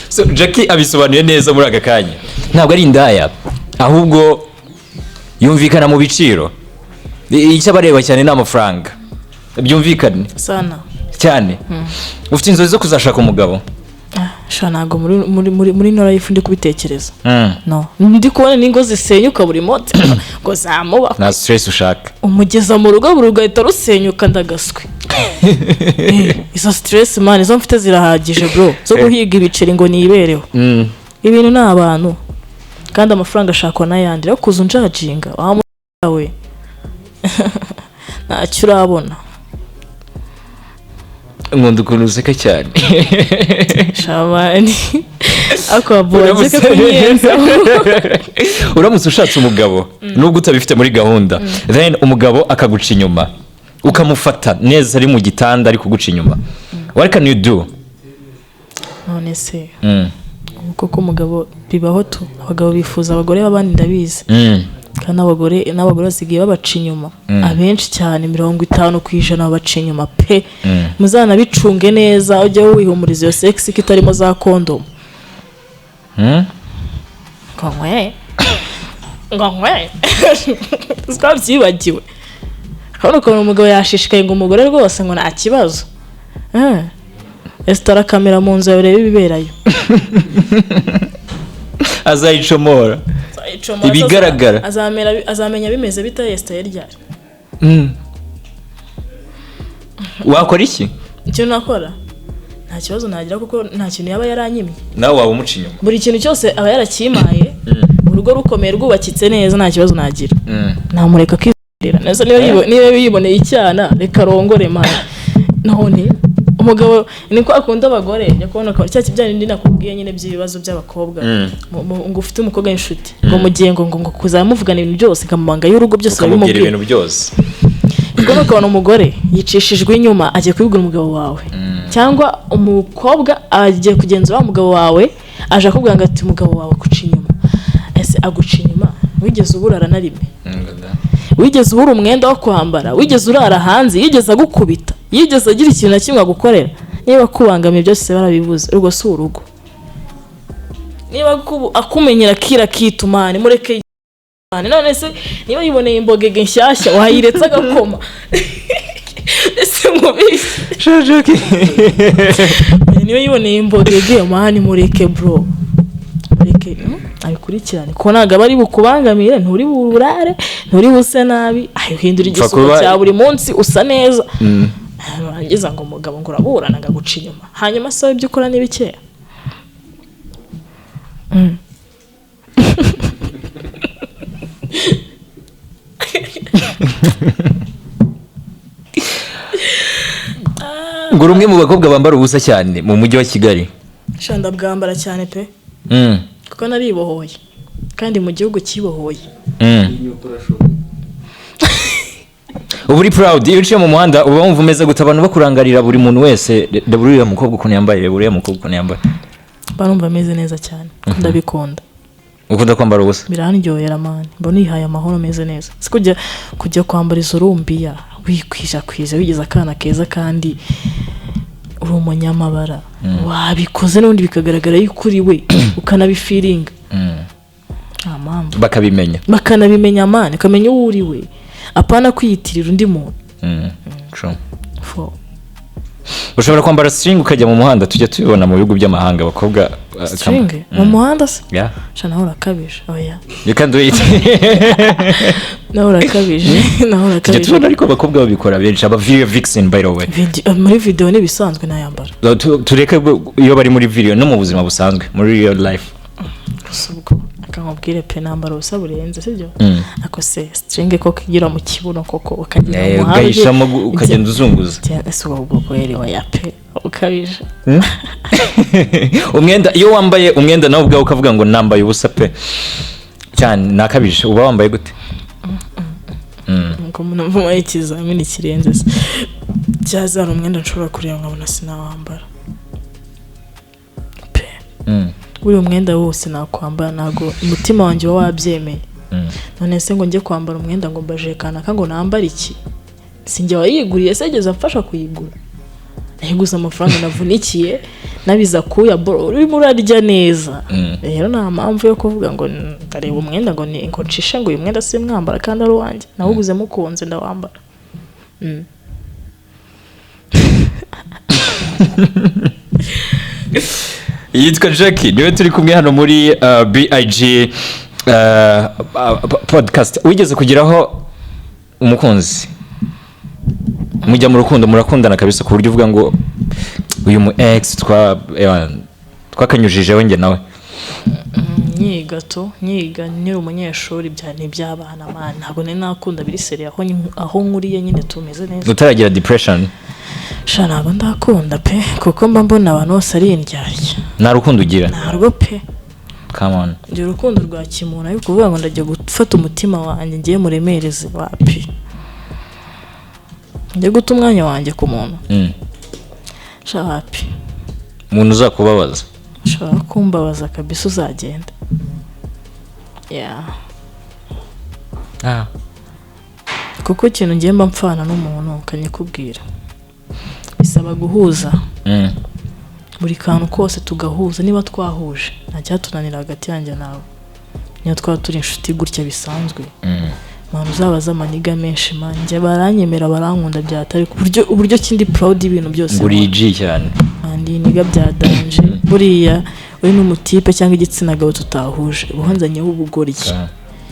So Jackie abisobanuye neza muri aka kanya, ntabwo ari indaya, ahubwo yumvikana mu biciro. Icyo abareba cyane ni amafaranga, byumvikane. Sana. Cyane. Ufite inzozi zo kuzashaka umugabo? Sha, ntabwo muri no life ndi kubitekereza. No ndi kubona n'ingo zisenyuka buri munsi ngo zamuba. Nta stress ushaka. Umugeza mu rugo, buri rugahita rusenyuka, ndagaswe. Izo stress, man, izo mfite zirahagije, bro, zo guhiga ibiceri ngo nibereho. Ibintu ni abantu, kandi amafaranga ashakwa n'ayandi. Rero kuza unjudginga wa we, ntacyo urabona. Nkunda ukuntu useka cyane. Sha man, ariko wabonye ko kunyenza. Uramutse ushatse umugabo, nubwo utabifite muri gahunda, then umugabo akaguca inyuma, ukamufata neza ari mu gitanda ari kuguca inyuma, what can you do? None se ubu koko umugabo bibaho tu? Abagabo bifuza abagore b'abandi, ndabizi. Kandi abagore n'abagore basigaye babaca inyuma abenshi cyane, 50% babaca inyuma pe. Muzanabicunge neza, ujye wihumuriza iyo sex ko itarimo za kondomu. Ngo nkwe, ngo nkwe, twabyibagiwe. Urabona ukuntu umugabo yashishikaye ngo umugore rwose ngo nta kibazo. Esitara kamera mu nzu yawe, urebe ibiberayo. Azayicomora. Azayicomora. Ibigaragara. Azamenya bimeze bite yesitaye ryari. Wakora iki? Icyo nakora, nta kibazo nagira kuko nta kintu yaba yaranyimye. Nawe waba umuca inyuma? Buri kintu cyose aba yarakimpaye, urugo rukomeye, rwubakitse neza, nta kibazo nagira. Namureka akizerera neza. Niba yiboneye icyana, reka arongore, man. None umugabo niko akunda abagore, njya kubona akabona cya kibyara indi nakubwiye nyine by'ibibazo by'abakobwa. Ngo ufite umukobwa w'inshuti, ngo mugiye ngo kuzamuvugana ibintu byose, nkamubanga y'urugo byose. Ukamubwira urabimubwira. Ibintu byose. Ubwo ukabona umugore yicishijwe inyuma, agiye kubibwira umugabo wawe, cyangwa umukobwa agiye kugenzura wa mugabo wawe, aje akubwira ngo ati umugabo wawe aguca inyuma. Ese aguca inyuma wigeze uburara na rimwe? Wigeze ubura umwenda wo kwambara? Wigeze urara hanze? Yigeze agukubita? Yigeze agira ikintu na kimwe agukorera? Niba akubangamiye byose barabibuze, urwo si urugo. Niba akumenyera kira kitumane, mureke yimane. None se niba yiboneye imbogege nshyashya, wayiretse agakoma? Ese mubizi, niba yiboneye imbogege, man, mureke, bro, mureke abikurikirane, kuko ntabwo aba ari bukubangamire. Nturi burare, nturi buse nabi, uhindura Upfa igisuko cya buri munsi, usa neza. Nurangiza ngo umugabo ngo uraburana ngo aguca inyuma, hanyuma se ibyo ukora ni bikeya? Ngo uri umwe mu bakobwa bambara ubusa cyane mu mujyi wa Kigali. Sha, ndabwambara cyane pe, kuko naribohoye kandi mu gihugu kibohoye. Uba uri proud iyo uciye mu muhanda? Uba wumva umeze gute abantu bakurangarira, buri muntu wese: "Reba uriya mukobwa ukuntu yambaye, reba uriya mukobwa ukuntu yambaye"? Mba numva ameze neza cyane, ndabikunda. Ukunda kwambara ubusa? Birandyohera, man. Mbona yihaye amahoro, ameze neza. Si kujya kwambara izo rumbiya, wikwijakwiza, wigize akana keza kandi uri umunyamabara, wabikoze n'ubundi bikagaragara yuko uri we, ukanabifeelinga, nta mpamvu. Bakabimenya. Bakanabimenya, man, ukamenya uwo uri we, apana kwiyitirira undi muntu. True. Fo. Ushobora kwambara string ukajya mu muhanda? Tujya tubibona mu bihugu by'amahanga, abakobwa String mu muhanda se? Yeah. Sha, nawe urakabije, oya. You can do it. Nawe urakabije, nawe Tujya urakabije. tubona ariko abakobwa babikora benshi, aba video vixen, by the way. Muri video n'ibisanzwe nayambara. Tureke iyo bari muri video, no mu buzima busanzwe, muri real life. Gusa ubwo akamubwire pe, nambara ubusa burenze, sibyo? Ako se string koko igira mu kibuno koko ukagenda mu muhanda Ugahishamo ukagenda uzunguza. Ese ubwo bwoko rero, oya pe, ukabije. Umwenda, iyo wambaye umwenda nawe ubwawe ukavuga ngo nambaye ubusa pe cyane, nakabije, uba wambaye gute? Ngo umuntu mvumo ikizamini kirenze se cyaza, hari umwenda nshobora kureba nkabona sinawambara pe. Buriya umwenda wose nakwambara, ntabwo umutima wanjye uba wabyemeye. None se ngo njye kwambara umwenda ngo mbaje kanaka ngo nambare iki? Sinjye wayiguriye se? Ageze amfasha kuyigura, nayiguze amafaranga navunikiye nabiza kuya, bro, urimo urarya neza. Rero nta mpamvu yo kuvuga ngo ndareba umwenda ngo ni ngo ncishe ngo uyu mwenda simwambara kandi ari uwanjye nawuguze mukunze ndawambara. Yitwa Jackie, niwe turi kumwe hano muri BIG podcast. Wigeze kugeraho umukunzi, mujya mu rukundo, murakundana kabisa, ku buryo uvuga ngo uyu mu ex twakanyujijeho njye nawe? Nyiga to, nyiga nkiri umunyeshuri, bya ni iby'abana man, ntabwo nari nakunda biri sérieux. Aho nkuriye nyine tumeze neza. Utaragira depression? Sha, ntabwo ndakunda pe, kuko mba mbona abantu bose ari indyarya. Nta rukundo ugira? Ntarwo pe. Come on. Ngira urukundo rwa kimuntu, ariko kuvuga ngo ndajya gufata umutima wanjye ngiye muremereze, wapi. Njye guta umwanya wanjye ku muntu, sha, wapi. Umuntu uzakubabaza? Ushobora kumbabaza kabisa, uzagenda, yeah. Kuko ikintu ngiye mba mpfana n'umuntu ukanyikubwira, bisaba guhuza buri kantu kose, tugahuza. Niba twahuje, nta cyatunanira hagati yanjye nawe. Niyo twaba turi inshuti gutya bisanzwe, umuntu uzabaza amaniga menshi man, njye baranyemera, barankunda byatari ku buryo uburyo kindi proud y'ibintu byose. Ngo uri G cyane. Ndi nigga bya danger. Buriya uri n'umutipe cyangwa igitsina gabo tutahuje, uba uhanzanyeho ubugoryi,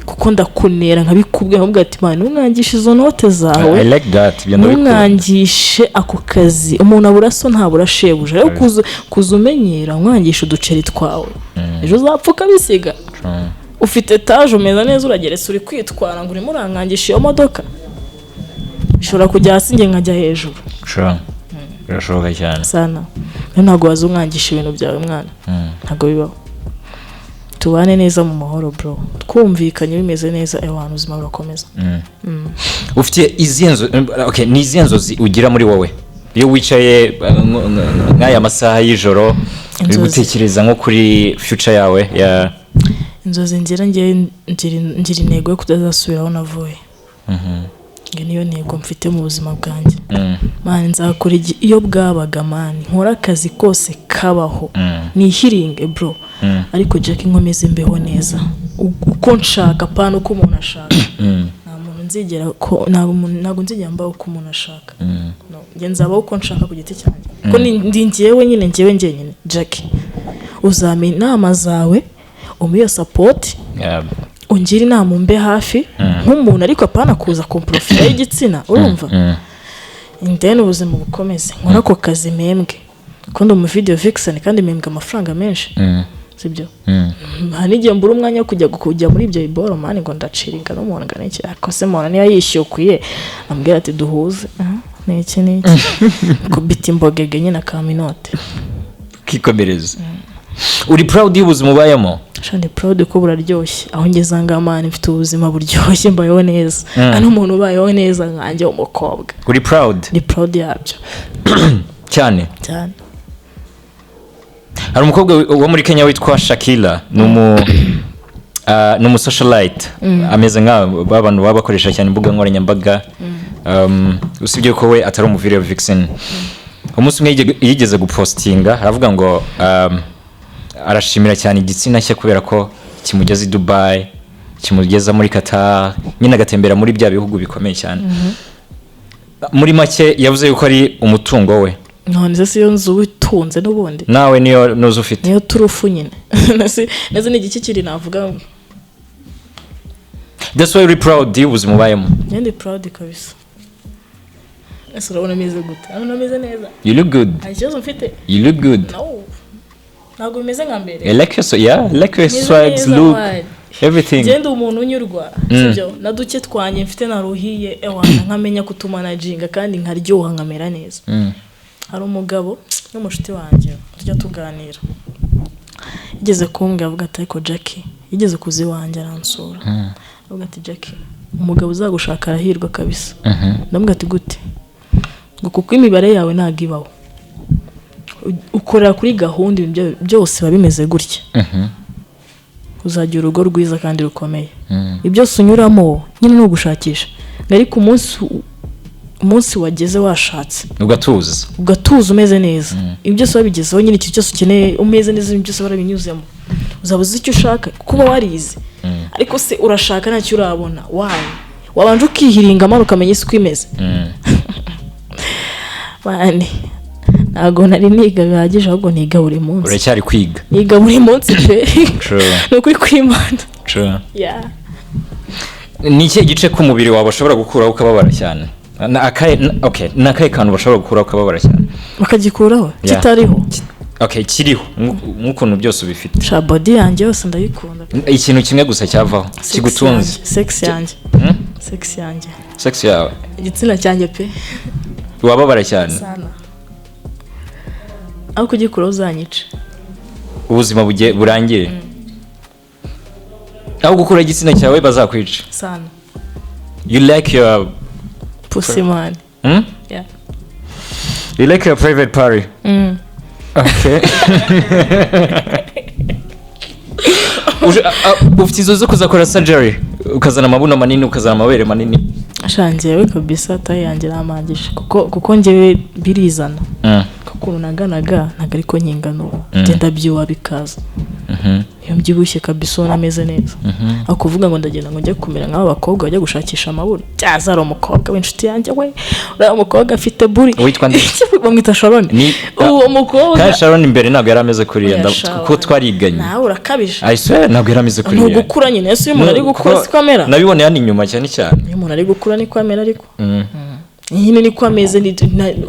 kuko ndakunera nkabikubwira, nkabwira ati: "Man, ntumwangishe izo note zawe." I like that, ibyo ndabikunda. Ntumwangishe ako kazi. Umuntu abura so ntabura shebuja. Rero kuza umenyera umwangisha uduceri twawe, ejo uzapfa ukabisiga. Ufite etaje, umeze neza, urageretse, uri kwitwara ngo urimo urankangisha iyo modoka, ishobora kujya hasi njye nkajya hejuru. Sure. Birashoboka cyane. Sana. Rero ntabwo waza umwangisha ibintu byawe mwana, ntabwo bibaho. Tubane neza mu mahoro bro, twumvikanye, bimeze neza, ewana, ubuzima burakomeza. Ufite izihe nzo, okay, ni izihe nzozi ugira muri wowe iyo wicaye nk'aya masaha y'ijoro uri Inzozi. gutekereza nko kuri future yawe ya? Inzozi ngira ngiye, ngira intego yo kutazasubira aho navuye. Iyo niyo ntego mfite mu buzima bwanjye. Man, nzakora iyo bwabaga man, nkore akazi kose kabaho, nihiringe bro, ariko Jack nkomeze mbeho neza uko nshaka, pana uko umuntu ashaka. Nta muntu nzigera ko ntabwo nzigera mbaho uko umuntu ashaka. No, njye nzabaho uko nshaka ku giti cyanjye, ko ndi njyewe nyine, njyewe njyenyine. Jack, uzampa inama zawe, umpe iyo support, ungire inama, umbe hafi nk'umuntu, ariko apana kuza kumprofita y'igitsina, urumva? Then ubuzima bukomeze, nkore ako kazi mpembwe, kuko ndi umu video vixen kandi mpembwa amafaranga menshi, sibyo? Hari n'igihe mbura umwanya wo kujya muri ibyo biboro man, ngo ndaciringa n'umuntu ngo niki. Ariko se muntu niba yishyukuye ambwira ati duhuze. Aha, ni iki ni iki, kubita imbogege nyine akampa inote. Kikomereza. Uri proud y'ubuzima ubayemo? Sha, ndi proud ko buraryoshye. Aho ngeze aha ngaha man, mfite ubuzima buryoshye, mbayeho neza. Nta n'umuntu ubayeho neza nkanjye w'umukobwa. Uri proud? Ndi proud yabyo. Cyane? Cyane. Hari umukobwa wo muri Kenya witwa Shakira, ni umu socialite, ameze nka ba bantu baba bakoresha cyane imbuga nkoranyambaga, usibye ko we atari umu video vixen. Umunsi umwe yigeze gupostinga aravuga ngo arashimira cyane igitsina cye kubera ko kimugeza i Dubai, kimugeza muri Qatar nyine, agatembera muri bya bihugu bikomeye cyane. Muri make yavuze yuko ari umutungo we. None se siyo nzu utunze n'ubundi? Nawe niyo nuzi ufite. Niyo turufu nyine. Nese ni igiki kiri navuga? That's why uri proud y'ubuzima ubayemo. Njye ndi proud kabisa. Ese urabona ameze gute? Urabona ameze neza? You look good. Nta kibazo mfite. You look good. No, ntabwo bimeze nka mbere. I like your so yeah, I like your Meze swags, neza, look, man. everything. Njye ndi umuntu unyurwa, sibyo? Na duke twanjye mfite naruhiye, ewana, nkamenya kutumanaginga kandi nkaryoha, nkamera neza. Hari umugabo n'umushuti wanjye tujya tuganira, yigeze kumbwira, avuga ati: "Ariko Jackie," yigeze kuza iwanjye aransura, avuga ati: "Jackie, umugabo uzagushaka arahirwa kabisa." Ndamubwira ati: "Gute?" Ngo kuko imibare yawe ntabwo ibaho, ukorera kuri gahunda, ibintu byose biba bimeze gutya, uzagira urugo rwiza kandi rukomeye. Ibyo byose unyuramo nyine ni ugushakisha, ariko umunsi wageze washatse, ugatuza, ugatuza, umeze neza, ibyo byose wabigezeho nyine, ikintu cyose ukeneye umeze neza, ibintu byose warabinyuzemo, uzaba uzi icyo ushaka kuko uba warize. Ariko se urashaka ntacyo urabona, wayi wabanje ukihiringa amara ukamenya isi uko imeze? Bane, ntabwo nari niga bihagije, ahubwo niga buri munsi. Uracyari kwiga. Niga buri munsi pe. True. Ni ukuri kw'Imana. True. Yeah. Ni ikihe gice k'umubiri wawe bashobora gukuraho ukababara cyane? Okay, ni akahe kantu bashobora gukuraho ukababara cyane? Bakagikuraho? Yeah. Kitariho? Okay, kiriho, nk'ukuntu byose ubifite. Sha, body yanjye yose ndayikunda. Ikintu kimwe gusa cyavaho Sex kigutunze. yanjye, sex yanjye. Hmm? Sex yanjye. Sex yawe. Igitsina cyanjye pe. Wababara cyane. Sana, aho kugikuraho uzanyica. Ubuzima bugiye burangire, aho gukura igitsina cyawe bazakwica. Sana. You like your Pussy, man. Hmm? Yeah. You like your private party. Okay. Ufite inzozi zo kuzakora surgery, ukazana amabuno manini, ukazana amabere manini? Sha, njyewe kabisa taille yanjye irampagije, kuko njyewe birizana. Kuko ukuntu naganaga ntabwo ariko nkingana ubu. Ngenda byibuha bikaza. Iyo mbyibushye kabisa ubona ameze neza. Aho kuvuga ngo ndagenda ngo njye kumera nk'aba bakobwa bajya gushakisha amabuno. Cyaza ari umukobwa w'inshuti yanjye we, uriya mukobwa afite buri. Witwa nde? Bamwita Sharon. Uwo mukobwa. Kandi Sharon imbere ntabwo yari ameze kuriya. Oya, kuko twariganye. Nawe urakabije. I swear, ntabwo yari ameze Ni kuriya. ugukura nyine. Ese iyo umuntu ari gukura Kuko siko amera? nabiboneye hano inyuma cyane cyane. Iyo umuntu ari gukura niko amera, ariko nyine niko ameze.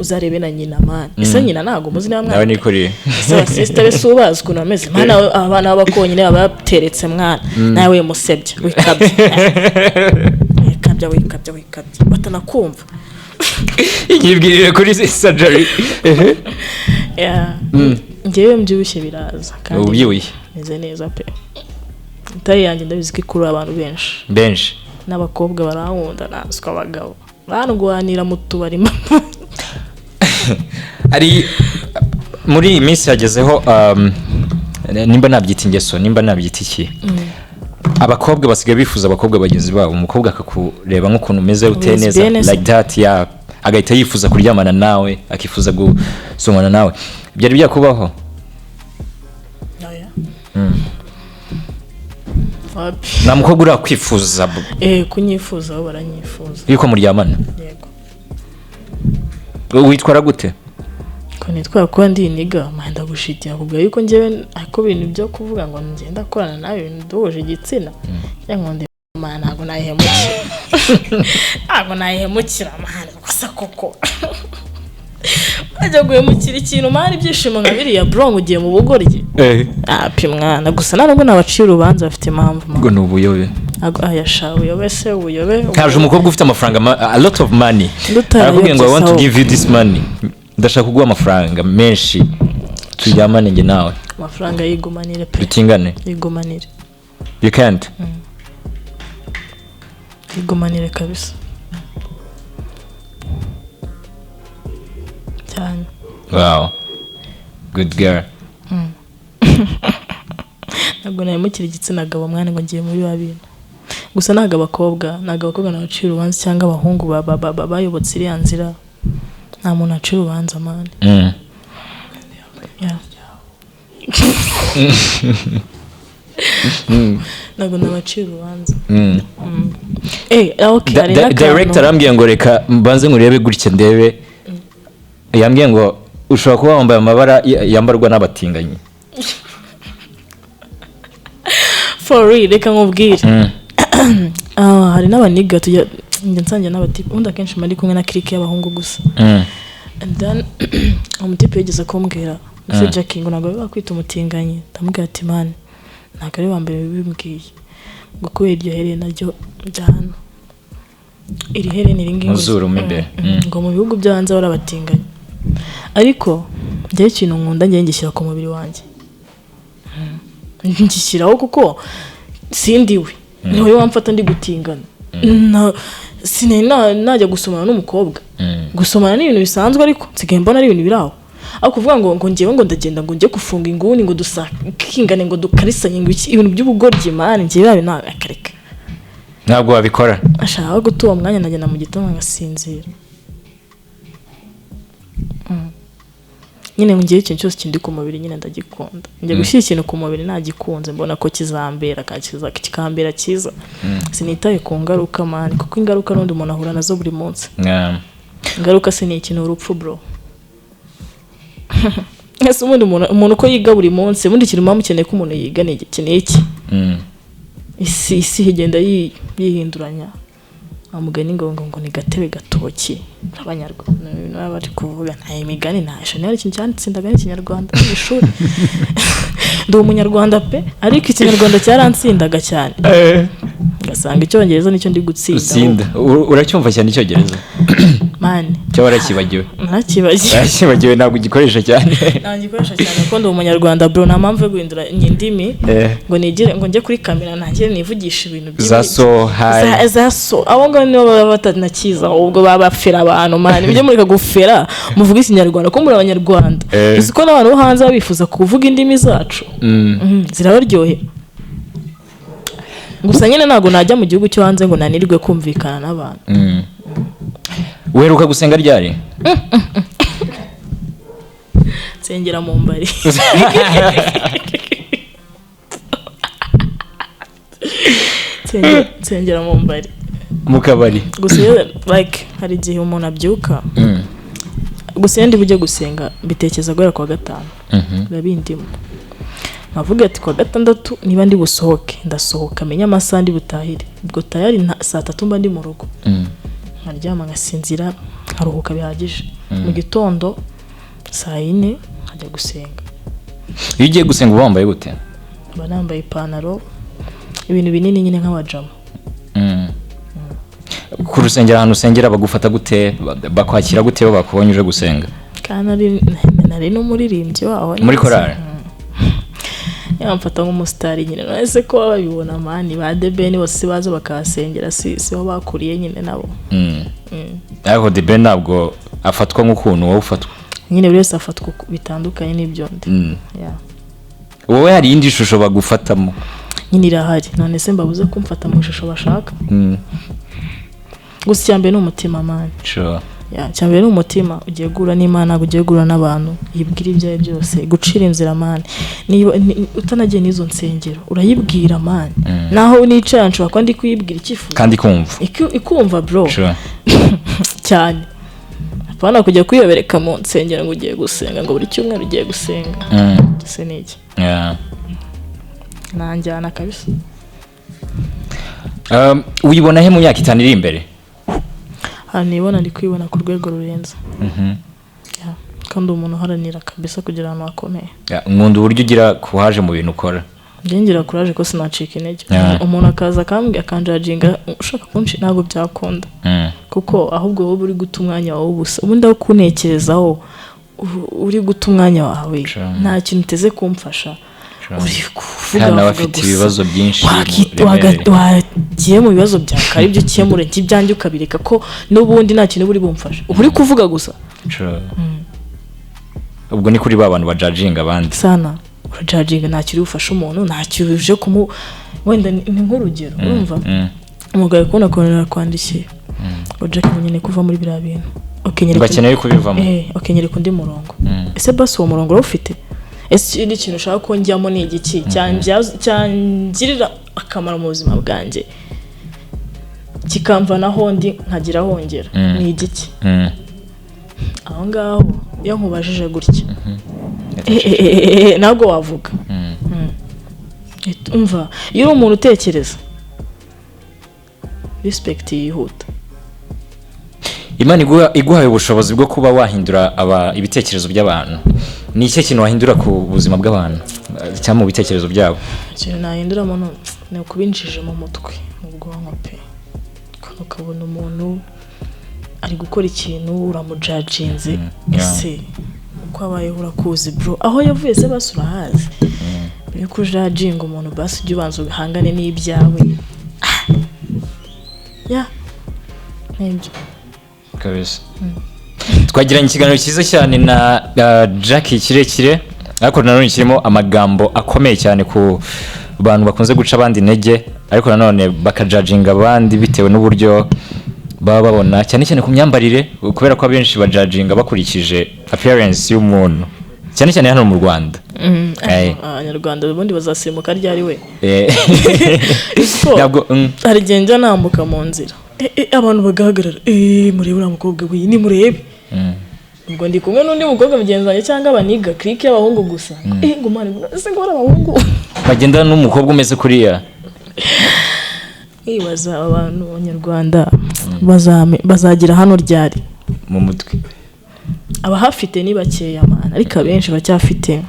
Uzarebe na nyina, man. Ese nyina ntabwo muzi niba Nawe mwana? ni kuriya. Ese abasisita be si ubazi ukuntu bameze, mwana? Abana b'abakonyine baba bateretse, mwana. Nawe musebya, wikabya, wikabya, wikabya, wikabya, batanakumva. Yibwirire kuri surgery. Yeah. Njyewe mbyibushye biraza kandi. Ubyibushye. Meze neza pe. Taille yanjye ndabizi ko ikurura abantu benshi. Benshi. N'abakobwa barankunda, naswe abagabo barwanira mu tubari. Hari muri iyi minsi hagezeho, nimba nabyita ingeso, nimba nabyita iki, abakobwa basigaye bifuza abakobwa bagenzi babo. Umukobwa akakureba nk'ukuntu umeze, uteye neza, Lesbienne se? like that, yeah, agahita yifuza kuryamana nawe, akifuza gusomana nawe. Byari byakubaho? Oya. Wapi. Nta mukobwa urakwifuza? Kunyifuza bo baranyifuza. Yuko muryamana? Yego. Witwara gute? Ko nitwara kuba ndi iniga mpanda gushitira kubwa yuko njyewe, ariko ibintu byo kuvuga ngo ngenda akorana nawe ibintu duhuje igitsina cyangwa ngo ndi man, ntabwo nayihemukira, ntabwo nayihemukira, man. Gusa koko wajya guhemukira ikintu, man, ibyishimo nka biriya, bro, ngo ugiye mu bugoryi? Api mwana, gusa nta nubwo nabacira urubanza, bafite impamvu, man. Ubwo ni ubuyobe. Ntabwo aya sha, ubuyobe se, ubuyobe. Haje umukobwa ufite amafaranga, a lot of money, Ndutarayo. arakubwira ngo: "I want to Sawa. give you this money, ndashaka kuguha amafaranga menshi, turyamane njye nawe." Amafaranga yigumanire pe. Dutingane. Yigumanire. You can't? Yigumanire kabisa cyane. Wow, good girl. Ntabwo nahemukira igitsina gabo, mwana, ngo ngiye muri ba bintu. Gusa ntabwo abakobwa nabacira urubanza, cyangwa abahungu bayobotse iriya nzira. Nta muntu acira urubanza, man. Yeah. Ntabwo nabacira urubanza. Okay, hari n'akantu. Director arambwiye ngo reka mbanze nkurebe gutya ndebe. Yambwiye ngo Ushobora kuba wambaye amabara yambarwa n'abatinganyi. For real, reka nkubwire. Ah, hari n'abaniga tujya, njya nsangira n'abatipe, ubundi akenshi mba ndi kumwe na clique y'abahungu gusa. And then umutipe yigeze kumbwira, ese Jackie, ngo ntabwo bakwita umutinganyi? Ndamubwira ati: "Man, ntabwo ari wa mbere bimbwiye," ngo kubera iryo herena ryo rya hano, iri herena, iri ngiri Mu zuru mo imbere. Ngo mu bihugu byo hanze bari abatinganyi, ariko njyewe ikintu nkunda, njyewe ngishyira ku mubiri wanjye. Ngishyiraho kuko sindiwe ni wowe wamfata ndi gutingana. Sinari najya gusomana n'umukobwa. Gusomana ni ibintu bisanzwe, ariko nsigaye mbona ari ibintu biri aho, aho kuvuga ngo ngewe ngo ndagenda ngo njye gufunga inguni, ngo dusakingane, ngo dukarisanye, ngo iki, ibintu by'ubugoryi, man, ngewe yabi nta akareka. Ntabwo wabikora. Ashaka guta uwo mwanya, ndagenda mu gitondo ngasinzira. Nyine ngewe ikintu cyose kindi ku mubiri nyine ndagikunda. Njya gushyira ikintu ku mubiri nagikunze, mbona ko kizambera kandi kikambera cyiza. Sinitaye ku ngaruka, man, kuko ingaruka n'undi muntu ahura nazo buri munsi. Ingaruka se ni ikintu? Urupfu, bro. Ese ubundi umuntu uko yiga buri munsi, ubundi ikintu muba mukeneye ko umuntu yiga ni iki? Ni iki? Isi igenda yihinduranya. Mugani ngo ni gatebe gatoki. Abanyarwanda ibintu baba bari kuvuga, nta imigani, nta niba hari ikintu cyanditsindaga n'ikinyarwanda mu ishuri. Ndi umunyarwanda pe, ariko ikinyarwanda cyaransindaga cyane, ugasanga icyongereza nicyo ndi gutsinda. Utsinda. Uracyumva cyane icyongereza? Man. Cyangwa warakibagiwe? Narakibagiwe. Warakibagiwe, ntabwo ugikoresha cyane. Ntabwo gikoresha cyane kuko ndi umunyarwanda, bro. Nta mpamvu yo guhindura indimi ngo nigire ngo njye kuri kamera ntangire nivugisha ibintu Za so hi. Za so, abo ngabo nibo baba batanakiza, ahubwo baba bafera abantu, man. Mujye mureka gufera, muvuge ikinyarwanda ko muri abanyarwanda. Uzi ko n'abantu bo hanze baba bifuza kuvuga indimi zacu? Zirabaryohera. Gusa nyine ntabwo najya mu gihugu cyo hanze ngo nanirwe kumvikana n'abantu. Uheruka gusenga ryari? Nsengera mu mbari. Nsengera mu mbari. Mu kabari. Gusa iyo, like, hari igihe umuntu abyuka, gusa iyo ndi bujye gusenga mbitekereza guhera kuwa gatanu. Biba bindimo, nkavuga ati kuwa gatandatu niba ndi busohoke ndasohoka, menye amasaha ndi butahire, ubwo tayari saa 3 mba ndi mu rugo. Nkaryama, ngasinzira, nkaruhuka bihagije, mu gitondo saa 4 nkajya gusenga. Iyo ugiye gusenga uba wambaye gute? Mba nambaye ipantaro, ibintu binini nyine nk'abajama. Ku rusengero, ahantu usengera bagufata gute? Bakwakira gute iyo bakubonye uje gusenga? Kandi nari n'umuririmbyi waho. Muri korali? Yamfata nk'umusitari nyine. None se ko baba babibona, man, ba The Ben bose baza bakahasengera, si siho bakuriye nyine nabo? Ariko The Ben ntabwo afatwa nk'ukuntu wowe ufatwa. Nyine buri wese afatwa uko bitandukanye n'ibyo ndi. Yeah. Wowe hari iyindi shusho bagufatamo? Nyine irahari. None se mbabuze kumfata mu ishusho bashaka? Gusa icya mbere ni umutima, man. Yeah, icya mbere ni umutima. Ugiye guhura n'Imana, ntabwo ugiye guhura n'abantu. Yibwira ibyawe byose, gucira inzira, man. Niba utanagiye n'izo nsengero, urayibwira, man. Naho nicara nshobora kuba ndi kuyibwira icyifuzo. Kandi kumva. Ikumva, bro. Cyane. Apana kujya kwiyobereka mu nsengero ngo ugiye gusenga, ngo buri cyumweru ugiye gusenga. Ese ni iki? Nanjyana kabisa. Wibona he mu myaka 5 iri imbere? Ahantu nibona, ndi kwibona ku rwego rurenze. Yeah. Kandi umuntu uharanira kabisa kugira ahantu hakomeye. Yeah, nkunda uburyo ugira courage mu bintu ukora. Njye ngira courage ko sinacika intege. Umuntu akaza akambwira, akanjajinga, ushaka kunci, ntabwo byakunda. Kuko ahubwo wowe uri guta umwanya wawe ubusa, ubundi aho kuntekerezaho uri guta umwanya wawe. Nta kintu uteze kumfasha. Uri kuvuga Kandi nawe vuga afite gusa. ibibazo byinshi biremereye. Wagiye mu bibazo byawe akaba ibyo ukemura, njye ibyanjye ukabireka, ko n'ubundi nta kintu uba uri bumfashe, uba uri kuvuga gusa. Ubwo ni kuri ba bantu bajajinga abandi. Sana urajajinga, nta kintu ufasha umuntu, nta kintu uje kumu, wenda ni nk'urugero, urumva? Umugabo ari kubona ukuntu arakwandikiye ngo: "Jack, nyine kuva muri biriya bintu." Okay, nyereka. Bakeneye kubivamo. Okay, nyereka undi murongo. Ese basi uwo murongo urawufite? Ese ikindi kintu ushaka ko njyamo ni igiki cyangirira akamaro mu buzima bwanjye, kikamvanaho ndi nkagira hongera? Ni igiki? Aho ngaho Iyo nkubajije gutya, ntabwo wavuga. Umva, iyo uri umuntu utekereza, respect yihuta. Imana iguhaye ubushobozi bwo kuba wahindura ibitekerezo by'abantu, ni ikihe kintu wahindura ku buzima bw'abantu cyangwa mu bitekerezo byabo? Ikintu nahinduramo ni ukubinjije mu mutwe, mu bwonko pe. Ukabona umuntu ari gukora ikintu, uramujudginze. Ese uko abayeho urakuzi, bro? Aho yavuye se basi urahazi? Mbere yuko ujudginga umuntu, basi ujye ubanza uhangane n'ibyawe. Ya, nibyo. Kabisa, twagiranye ikiganiro cyiza cyane na Jackie kirekire, ariko nanone kirimo amagambo akomeye cyane ku bantu bakunze guca abandi intege, ariko nanone bakajudginga abandi bitewe n'uburyo baba babona, cyane cyane ku myambarire, kubera ko abenshi bajudginga bakurikije appearance y'umuntu, cyane cyane hano mu Rwanda. Abanyarwanda ubundi bazasimuka ryari we? Ntabwo Hari igihe njya nambuka mu nzira, abantu bagahagarara, murebe uriya mukobwa we, nimurebe. Ubwo ndi kumwe n'undi mukobwa mugenzi wanjye cyangwa abaniga clique y'abahungu gusa, ngo man, ese ngo bari abahungu bagendana n'umukobwa umeze kuriya. Nkibaza, abantu abanyarwanda bazagera hano ryari? Mu mutwe. Abahafite ni bakeya, man, ariko abenshi baracyafite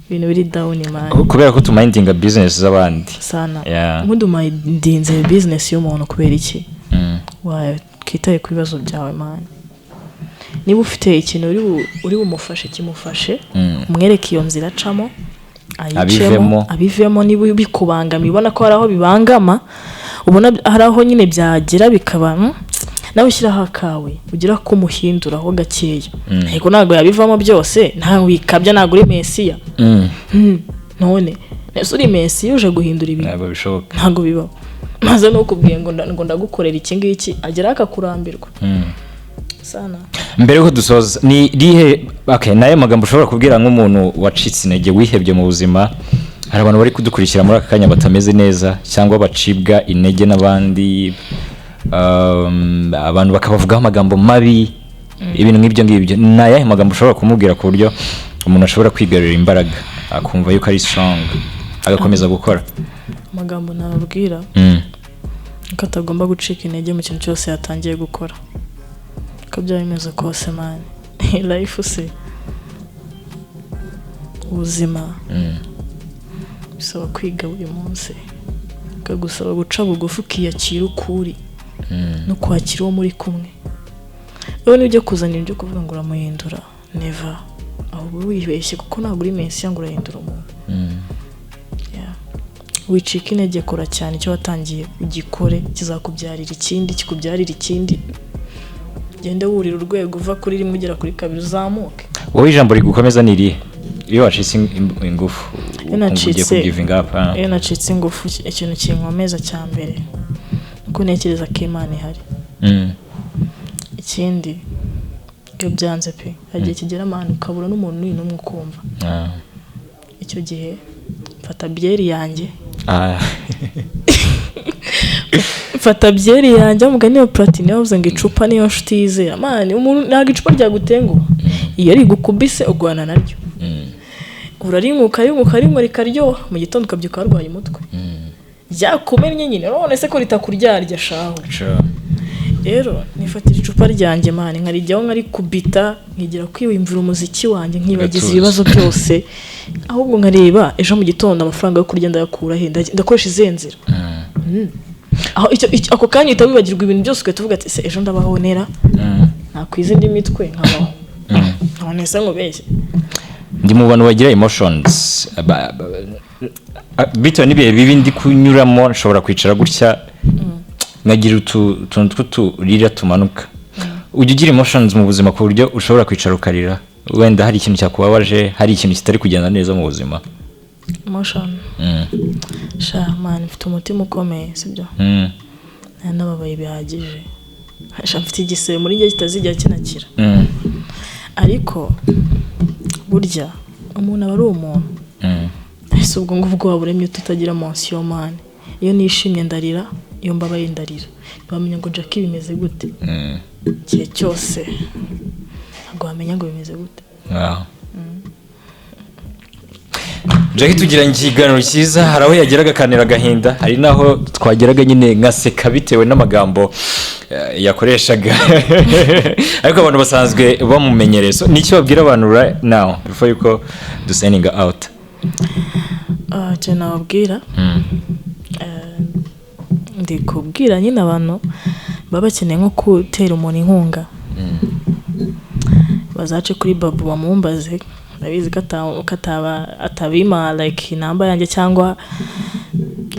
ibintu biri down, man. Kubera ko tumindinga business z'abandi. Sana. Yeah. Ubundi umindinze business y'umuntu kubera iki? Wakitaye ku bibazo byawe, man. Niba ufite ikintu uri bumufashe, kimufashe. Umwereke iyo nzira acamo, ayicemo. Abivemo. Abivemo. Niba bikubangamiye, ubona ko hari aho bibangama, ubona hari aho nyine byagera bikaba, nawe ushyiraho akawe, ugira ko umuhinduraho gakeya. Yego, ntabwo yabivamo byose, ntawe wikabya, ntabwo uri mesiya. None ese uri mesiya uje guhindura ibintu? Ntabwo bishoboka. Ntabwo bibaho. Maze nukubwiye ngo ngo ndagukorera iki ngiki, ageraho akakurambirwa. Sana. Mbere yuko dusoza, ni rihe, okay, nayo magambo ushobora kubwira nk'umuntu wacitse intege, wihebye mu buzima? Hari abantu bari kudukurikira muri aka kanya batameze neza cyangwa bacibwa intege n'abandi, abantu bakabavugaho amagambo mabi, ibintu nk'ibyo ngibyo. Ni ayahe magambo ushobora kumubwira ku buryo umuntu ashobora kwigarurira imbaraga, akumva yuko ari strong, agakomeza gukora? Amagambo nababwira ko atagomba gucika intege mu kintu cyose yatangiye gukora, uko byaba bimeze kose, man. Life se, ubuzima, bisaba kwiga buri munsi, bikagusaba guca bugufi, ukiyakira uko uri no kwakira uwo muri kumwe. Rero nibyo kuzana ibyo kuvuga ngo uramuhindura, never. Ahubwo wibeshye, kuko ntabwo uri mesiya ngo urahindura umuntu. Yeah. Wicika intege, kora cyane. Icyo watangiye ugikore, kizakubyarira ikindi, kikubyarira ikindi, ugende wurira urwego, uva kuri rimwe ugera kuri kabiri, uzamuke. Wowe ijambo rigukomeza ni irihe iyo wacitse ingufu, Iyo ukumva ugiye kugivinga up, ah? Iyo nacitse ingufu, ikintu kinkomeza cya mbere uko ntekereza ko Imana ihari. Ikindi, iyo byanze pe, hari igihe kigera amahano ukabura n'umuntu n'uyu n'umwe ukumva. Icyo gihe mfata byeri yanjye. Mfata byeri yanjye, mugani wa Platini yavuze ngo icupa niyo nshuti yizera. Man, umuntu ntabwo icupa ryagutenguha, iyo rigukubise urwana naryo. Urarinywa, ukarinywa, ukarinywa, rikaryoha, mu gitondo ukabyuka warwaye umutwe. Ryakumennye nyine. None se ko ritakuryarya shahu? Sure. Rero nifatira icupa ryanjye, man, nkarijyaho, nkarikubita, nkigira kwiyumvira umuziki wanjye, nkibagiza Ugatuza. ibibazo byose, ahubwo nkareba ejo mu gitondo amafaranga yo kurya ndayakura he, ndakoresha izihe nzira. Aho ako kanya uhita wibagirwa ibintu byose, ugahita uvuga ati: "Se ejo ndabaho nera?" Nakwiza indi mitwe nkabaho. None se nkubeshye? Ndi mu bantu bagira emotions. Bitewe n'ibihe bibi ndi kunyuramo, nshobora kwicara gutya nkagira utuntu tw'uturira tumanuka. Ujya ugira emotions mu buzima ku buryo ushobora kwicara ukarira, wenda hari ikintu cyakubabaje, hari ikintu kitari kugenda neza mu buzima? Emotion? Sha man, mfite umutima ukomeye, sibyo? Nari nababaye bihagije. Sha, mfite igisebe muri njye kitazigera kinakira. Ariko burya umuntu aba ari umuntu. Ese ubwo ngubwo waba uremye tutagira emotion, man? Iyo nishimye ndarira, iyo mbabaye ndarira. Ntiwamenya ngo Jackie bimeze gute. Igihe cyose Ntabwo wamenya ngo bimeze gute. Wow. Jackie, tugiranye ikiganiro cyiza. Hari aho yageraga akanira agahinda, hari n'aho twageraga nyine nkaseka bitewe n'amagambo yakoreshaga, ariko abantu basanzwe bamumenyereye. So nicyo babwira abantu right now before yuko dusigninga out? Ah, icyo nababwira, ndi kubwira nyine abantu baba bakeneye nko gutera umuntu inkunga, bazace kuri Babu bamumbaze. Ndabizi ko ataba atabima like inamba yanjye cyangwa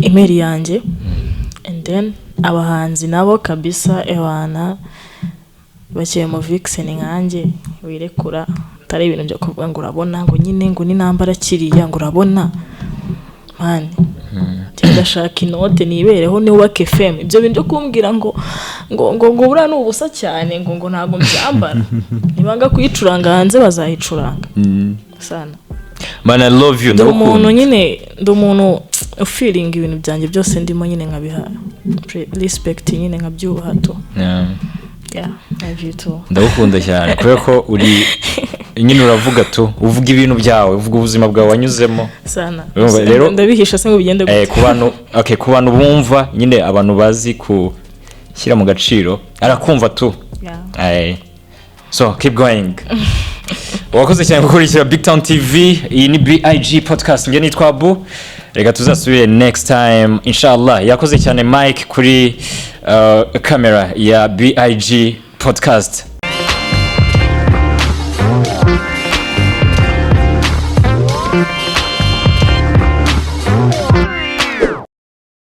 email yanjye. And then abahanzi nabo kabisa, ewana, bakeye mu vixen nkanjye wirekura, atari ibintu byo kuvuga ngo urabona ngo nyine ngo ninambara kiriya ngo urabona. Man, njye ndashaka inote nibereho, nubake fame. Ibyo bintu byo kumbwira ngo buriya ni ubusa cyane, ngo ntabwo mbyambara, nibanga kuyicuranga hanze bazayicuranga sana. Man, I love you. Ndi umuntu Ndagukunda. nyine, ndi umuntu ufeelinga ibintu byanjye byose ndimo nyine, nkabiha respect nyine, nkabyubaha tu. Yeah, I love you too. Ndagukunda cyane kubera ko uri nyine uravuga tu, uvuga ibintu byawe, uvuga ubuzima bwawe wanyuzemo. Sana. Urumva rero- Ndabihisha se ngo bigende gute? Ku bantu, okay, ku bantu bumva nyine, abantu bazi gushyira mu gaciro, arakumva tu. So keep going. Wakoze cyane gukurikira Big Town TV. Iyi ni BIG Podcast, njye nitwa Abu. Reka tuzasubire next time inshallah. Yakoze cyane Mike kuri camera ya BIG Podcast.